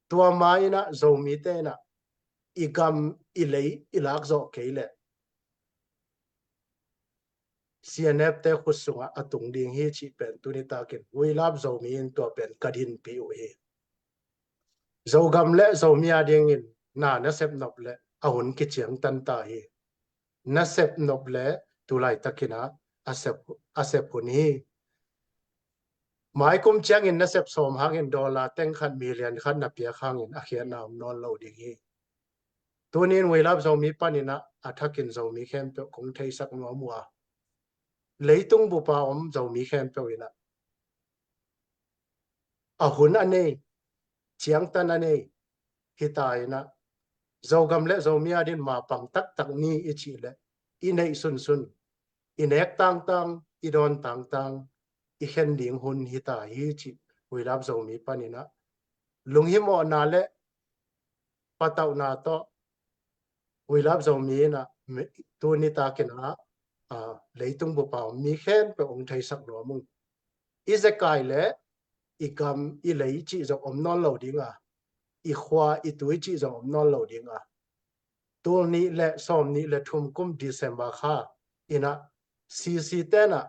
tua ma in ah Zomite in ah i gam i lei i lak zawh kei leh C N F te khut sungah a tung ding hi cih pen tuni takin We Love Zomi in tua pen ka dinpih uh hi. Zogam le Zomi adingin na nasep nop leh a hun kiciangtan ta hi. Nasep nop leh tulaitakin ah a sep, a sep hun hi. Maikum ciangin nasep sawm hangin dollar teng khat, million khat na piak hangin a khiatna om nawn lo ding hi. Tunin We Love Zomi panin ah a thakin Zomi khempeuh kong theisak nuam uh a, leitung bupa om Zomi khempeuh in ah a hun a nei, ciangtan a nei hi ta in ah Zogam le Zomi adin ma pang taktak ni i cih leh i neih sunsun, i nek tangtang, i dawn tangtang i khen ding hun hi ta hi cih We Love Zomi panin ah lunghimawhna le patauhna tawh We Love Zomi in ah tuni takin ah leitung bupa om mi khempeuh hong theisak nuam ung. I zekai le i gam i lei cih zong om nawn lo ding a, i khua i tui cih zong om nawn lo ding a, tul nih le sawm nih le thum kum December kha in ah C C ten ah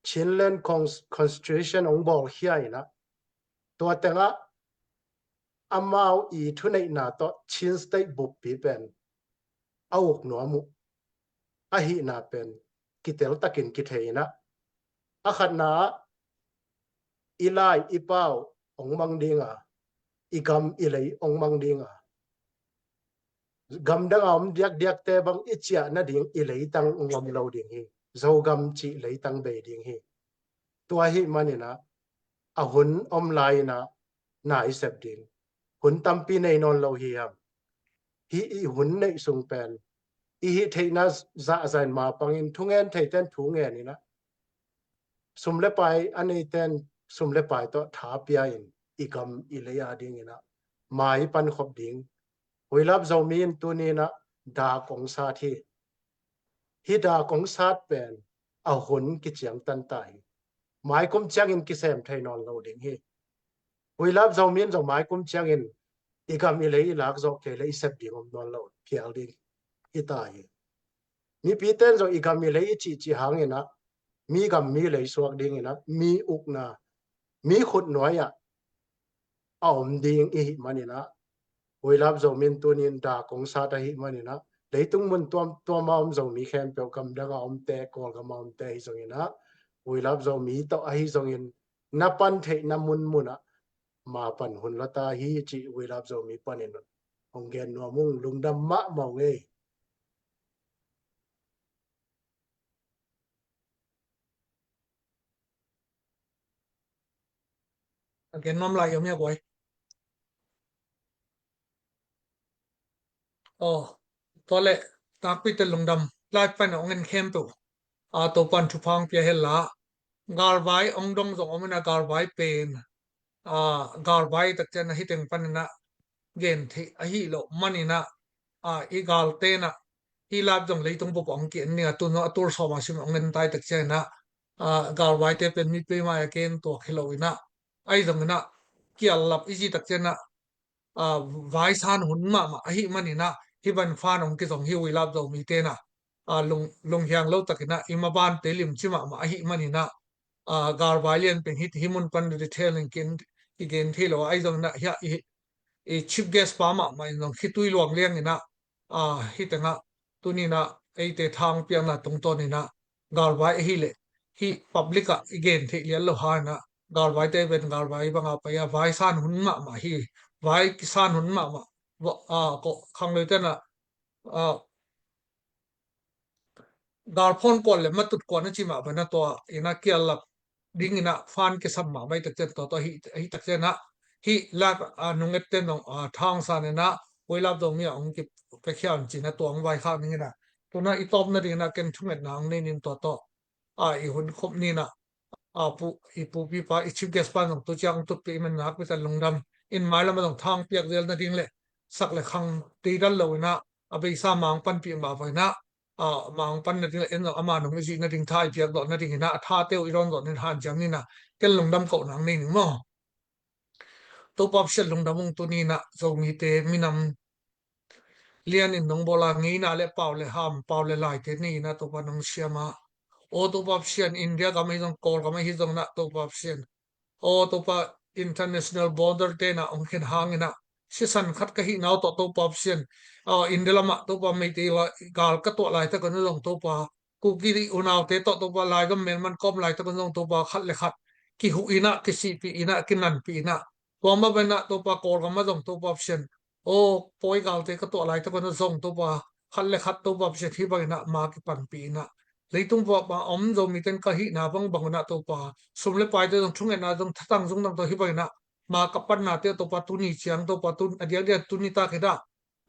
Chinland Cons-, Constitution hong bawlkhia in ah tua tengah amau i thuneihna tawh Chin State buppi pen a uk nuam uh ahihna pen kitel takin kithei in ah, a khatna ah i lai i pau hong mang ding a, i gam i lei hong mang ding a, gamdang a om diakdiakte bang i ciah nading i leitang hong om lo ding hi. Zogam cih leitang bei ding hi. Tua ahih manin ah a hun om lai in ah na i sep ding, hun tampi nei nawn lo hi hang. Hih i hun neih sung pen i hih theihna zahzah in ma pangin thungen theiten thu ngen in ah sum le pai a neite in sum le pai tawh tha pia in i gam i lei a dingin ah mai pan khop ding. Huilap Zomi in tuni in ah dak ong sat hi. Hih dak ong sat pen a hun kiciangtan ta hi. Mai kum ciangin kisem thei nawn lo ding hi. Huilap Zomi in zong mai kum ciangin i gam i lei i lak zawh kei le i sep ding om nawn lo, phial ding hi ta hi. Mipite in zong i gam i lei i cihcih hangin ah mi gam mi lei suak dingin ah mi ukna, mi khut nuai ah a om ding i hih manin ah, Huilap Zomi in tuni in dak ong sat ahih manin ah, leitung mun tuamtuam a om Zomi khempeuh, gamdang a omte, Kawlgam a omte ahi zongin ah, Huilap Zomi tawh ahi zongin na pan theihna munmun ah ma pan hun la ta hi, cih Huilap Zomi panin ong gen nuam ung. Lungdam mahmah ung ei. A gen nuam lai om ia guai. Aw, tua leh nakpi te lungdam. Live pan a ong en khempeuh a, Topan thupha ong pia hen la. Galvai ong dong zong om in ah, galvai pen a, galvai tak ciang ah hih teng panin ah gen theih ahi loh manin ah, a, i galte in ah hih live zong leitung bup ong ki-en ning a, tun zong a tul sawm a sim ong en tai tak ciangin ah, a, galvaite pen mipi mai a gen tuak hi lo in ah, ahi zongin ah kial lap i ci tak ciangin ah, a, vai san hun mahmah ahih manin ah hih ban fan ong kizong hi. Huilap Zomite in ah, a, lung, lunghiang lo takin ah i mabante limci mahmah ahih manin ah, a, galvai lian pen hih, hih mun pan detail in kin, i gen thei lo a, ahi zongin ah hiah i, i chief guest pa mahmah in zong khitui luang liang in ah, a, hih teng ah tuni in ah eite tha ong piakna tungtawn in ah galvai ahih leh hih public ah i gen theih lian lo hang in ah, galvaite pen galvai bang a pai a, vai san hun mahmah hi. Vai kisan hun mahmah. Va-, a, ko, khangloite in ah, a, galphawn kuan le matut kuan a ci mah bang a, tua in ah kial lap dingin ah fan kisam mahmah i tak ciang, tua, tua hi, hi tak ciang ah hih live a nungette in zong, a, tha ong san in ah Huilap Zomi ah ong kipiakhia un ci in ah tua ong vaikhak ning in ah, tu in ah i tawpna dingin ah ken thungetna ong nei ning, tua tawh a, i hun khop ni in ah, a, pu, i pupi pa, i chief guest pa in zong tu ciang tutpih i man nakpi tak lungdam. In mailam ah zong tha ong piak zelna ding le sak le khang deidal lo in ah, a beisa ma ong panpih mah bang in ah, a, ma ong panna ding le en zong ama nung i zuihna ding tha i piak zawhna dingin ah, a thate uh i dawn zawh ning, hanciam ni in ah ken lungdam kohna ong nei ning maw. Topa Pasian lungdam ung, tuni in ah Zomite minam lian in nong bawl a, ngeina le pau le ham, pau le laite nei in ah Topa nong siam a. Aw Topa Pasian, India gam ahi zong, Kawlgam ahi zong in ah Topa Pasian, aw Topa, international border te in ah ong khen hang in ah sisan khat ka hihna uh tawh Topa Pasian, aw, India lam ah Topa Meitei gal ka tuah laitak un zong Topa, Kuki unaute tawh Topa, laigam melman ka om laitak un zong Topa, khat le khat kihuh in ah, kisihpih in ah, kinanpih in ah, tua mah bang in ah Topa, Kawlgam ah zong Topa Pasian, aw, pawi galte ka tuah laitak un zong Topa, khat le khat Topa Pasian, hih bang in ah ma kipanpih in ah, leitung bup a om Zomite in ka hihna bangbang un ah Topa, sum le paite zong, thungetna zong, thatang zong dang tawh hih bang in ah ma ka pannate Topa, tuni ciang Topa, tun, a diakdiak tuni tak hi dah,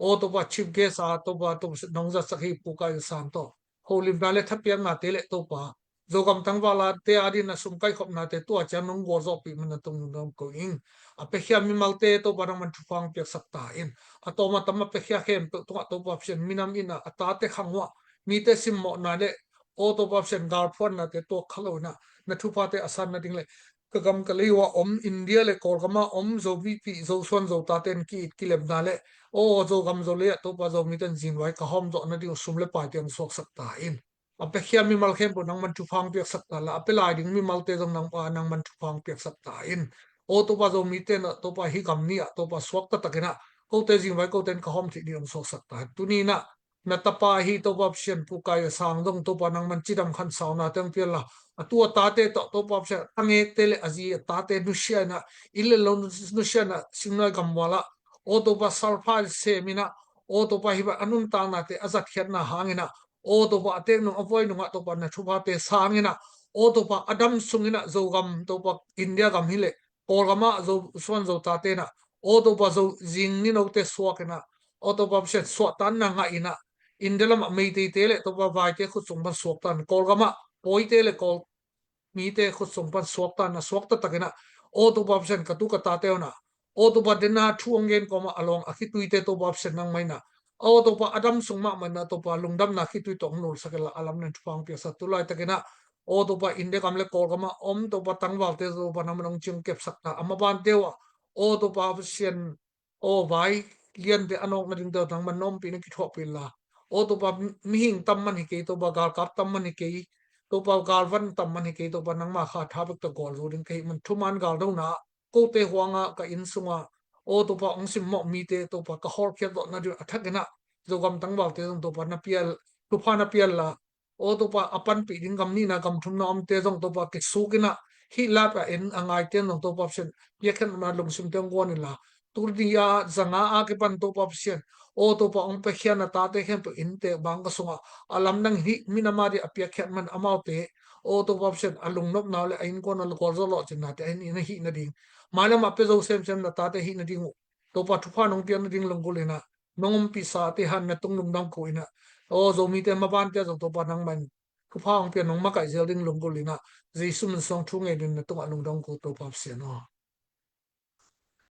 aw Topa, chief guest a Topa, Topa nong zatsak hi Pu Kai Sang tawh holimna le thapiaknate le Topa, Zogam tangvalate a dingin a sum kaikhopnate tua ciang nong gualzawhpih man na tung nong ko ing. A piakhia mimalte Topa nangman thupha ong piaksak ta in. A tawm a tam a piakhia khempeuh tungah Topa Pasian, minam in ah a tate khang uh ah mite simmawhna le, aw Topa Pasian, galphuannate tuak kha lo in ah na thuphate a san nading le, ka gam ka lei uh a om India le Kawlgam a om Zomipih, Zosuan, Zotate in ki-it kilemna le, aw Zogam Zolei ah Topa Zomite in zingvai ka hawm zawh nading uh sum le paite ong suaksak ta in. A piakhia mimal khempeuh nangman thupha ong piaksak ta la, a pia lai ding mimalte zong nang, a, nangman thupha ong piaksak ta in. Aw Topa, Zomite in ah Topa, hih gam ni ah Topa, suakta takin ah kote zingvai kote in ka hawm theih ding ong suaksak ta in. Tuni in ah na tapa hi Topa Pasian, Pu Kai Sang zong Topa, nangman cidam khansaunate ong pia la, a tu a tate tawh Topa Pasian, a ngekte le a zi a tate nusia in ah, inn le lo nusia in ah, Singnuai gammual ah, aw Topa, salpha sem in ah, aw Topa, hih bang a nuntaknate a zatkhiatna hangin ah, aw Topa, a teek nung a vuai nungah Topa na thuphate sang in ah, aw Topa, a dam sung in ah Zogam Topa, India gam hi leh Kawlgam ah Zosuan Zotate in ah, aw Topa, Zo zing ninote suak in ah, aw Topa Pasian, suahtakna ngah in ah, India lamah Meiteite le Topa vaite khut sung pan suakta in, Kawlgam ah Pawite le Kawl mite khut sung pan suakta na suakta takin ah, aw Topa Pasian, ka tu ka tate un ah, aw Topa, dena thu hong gen kawm ah a lawng a khituite Topa Pasian nangmah in ah, aw Topa, a dam sung mahmah in ah Topa lungdamna khitui tawh hong nulsak inla, a lamdang thupha hong piaksa. Tulaitakin ah, aw Topa, India gam le Kawlgam ah om Topa tangvalte Topa nangmah in hong cing kepsak ta, a mabante uh ah, aw Topa Pasian, aw vai liante a nawk nadingte uh nangmah in na ompih, na kithuahpih inla, aw Topa, mihing tam man hi kei Topa, galkap tam man hi kei Topa, galvan tam man hi kei Topa, nangma kha tha bek tawh gualzo ding ka hih man, thuman galdona kote huang ah, ka inn sung ah, aw Topa, hong simmawh mite Topa, ka hawlkhiat zawh nading a thakin ah, Zogam tangvalte zong Topa na pia, thupha na pia inla, aw Topa, a panpih ding gam nihna gam thumna omte zong Topa kisukin ah, hih live a en a ngaite in zong Topa Pasian, piakkhiatna lungsimte hong guan inla, tuni a zanga a kipan Topa Pasian, aw Topa, hong piakhia na tate khempeuh inntek bangkua sung ah, a lamdang hih minam a ding a piakkhiat man amaute, aw Topa Pasian, a lungnopna uh le a innkuan a gualzo lawhcingnate a in in a hih nading, mailam ah pia zo semsem na tate hih nading uh Topa, thupha nong piak nading lunggulh in ah, nong ompihsate hanna tung lungdam ko in ah, aw Zomite mabante ah zong Topa nangmah in thupha hong pia, nong makaih zel ding lunggulh in ah, Jesu min suang thu ngen in na tungah lungdam ko Topa Pasian aw.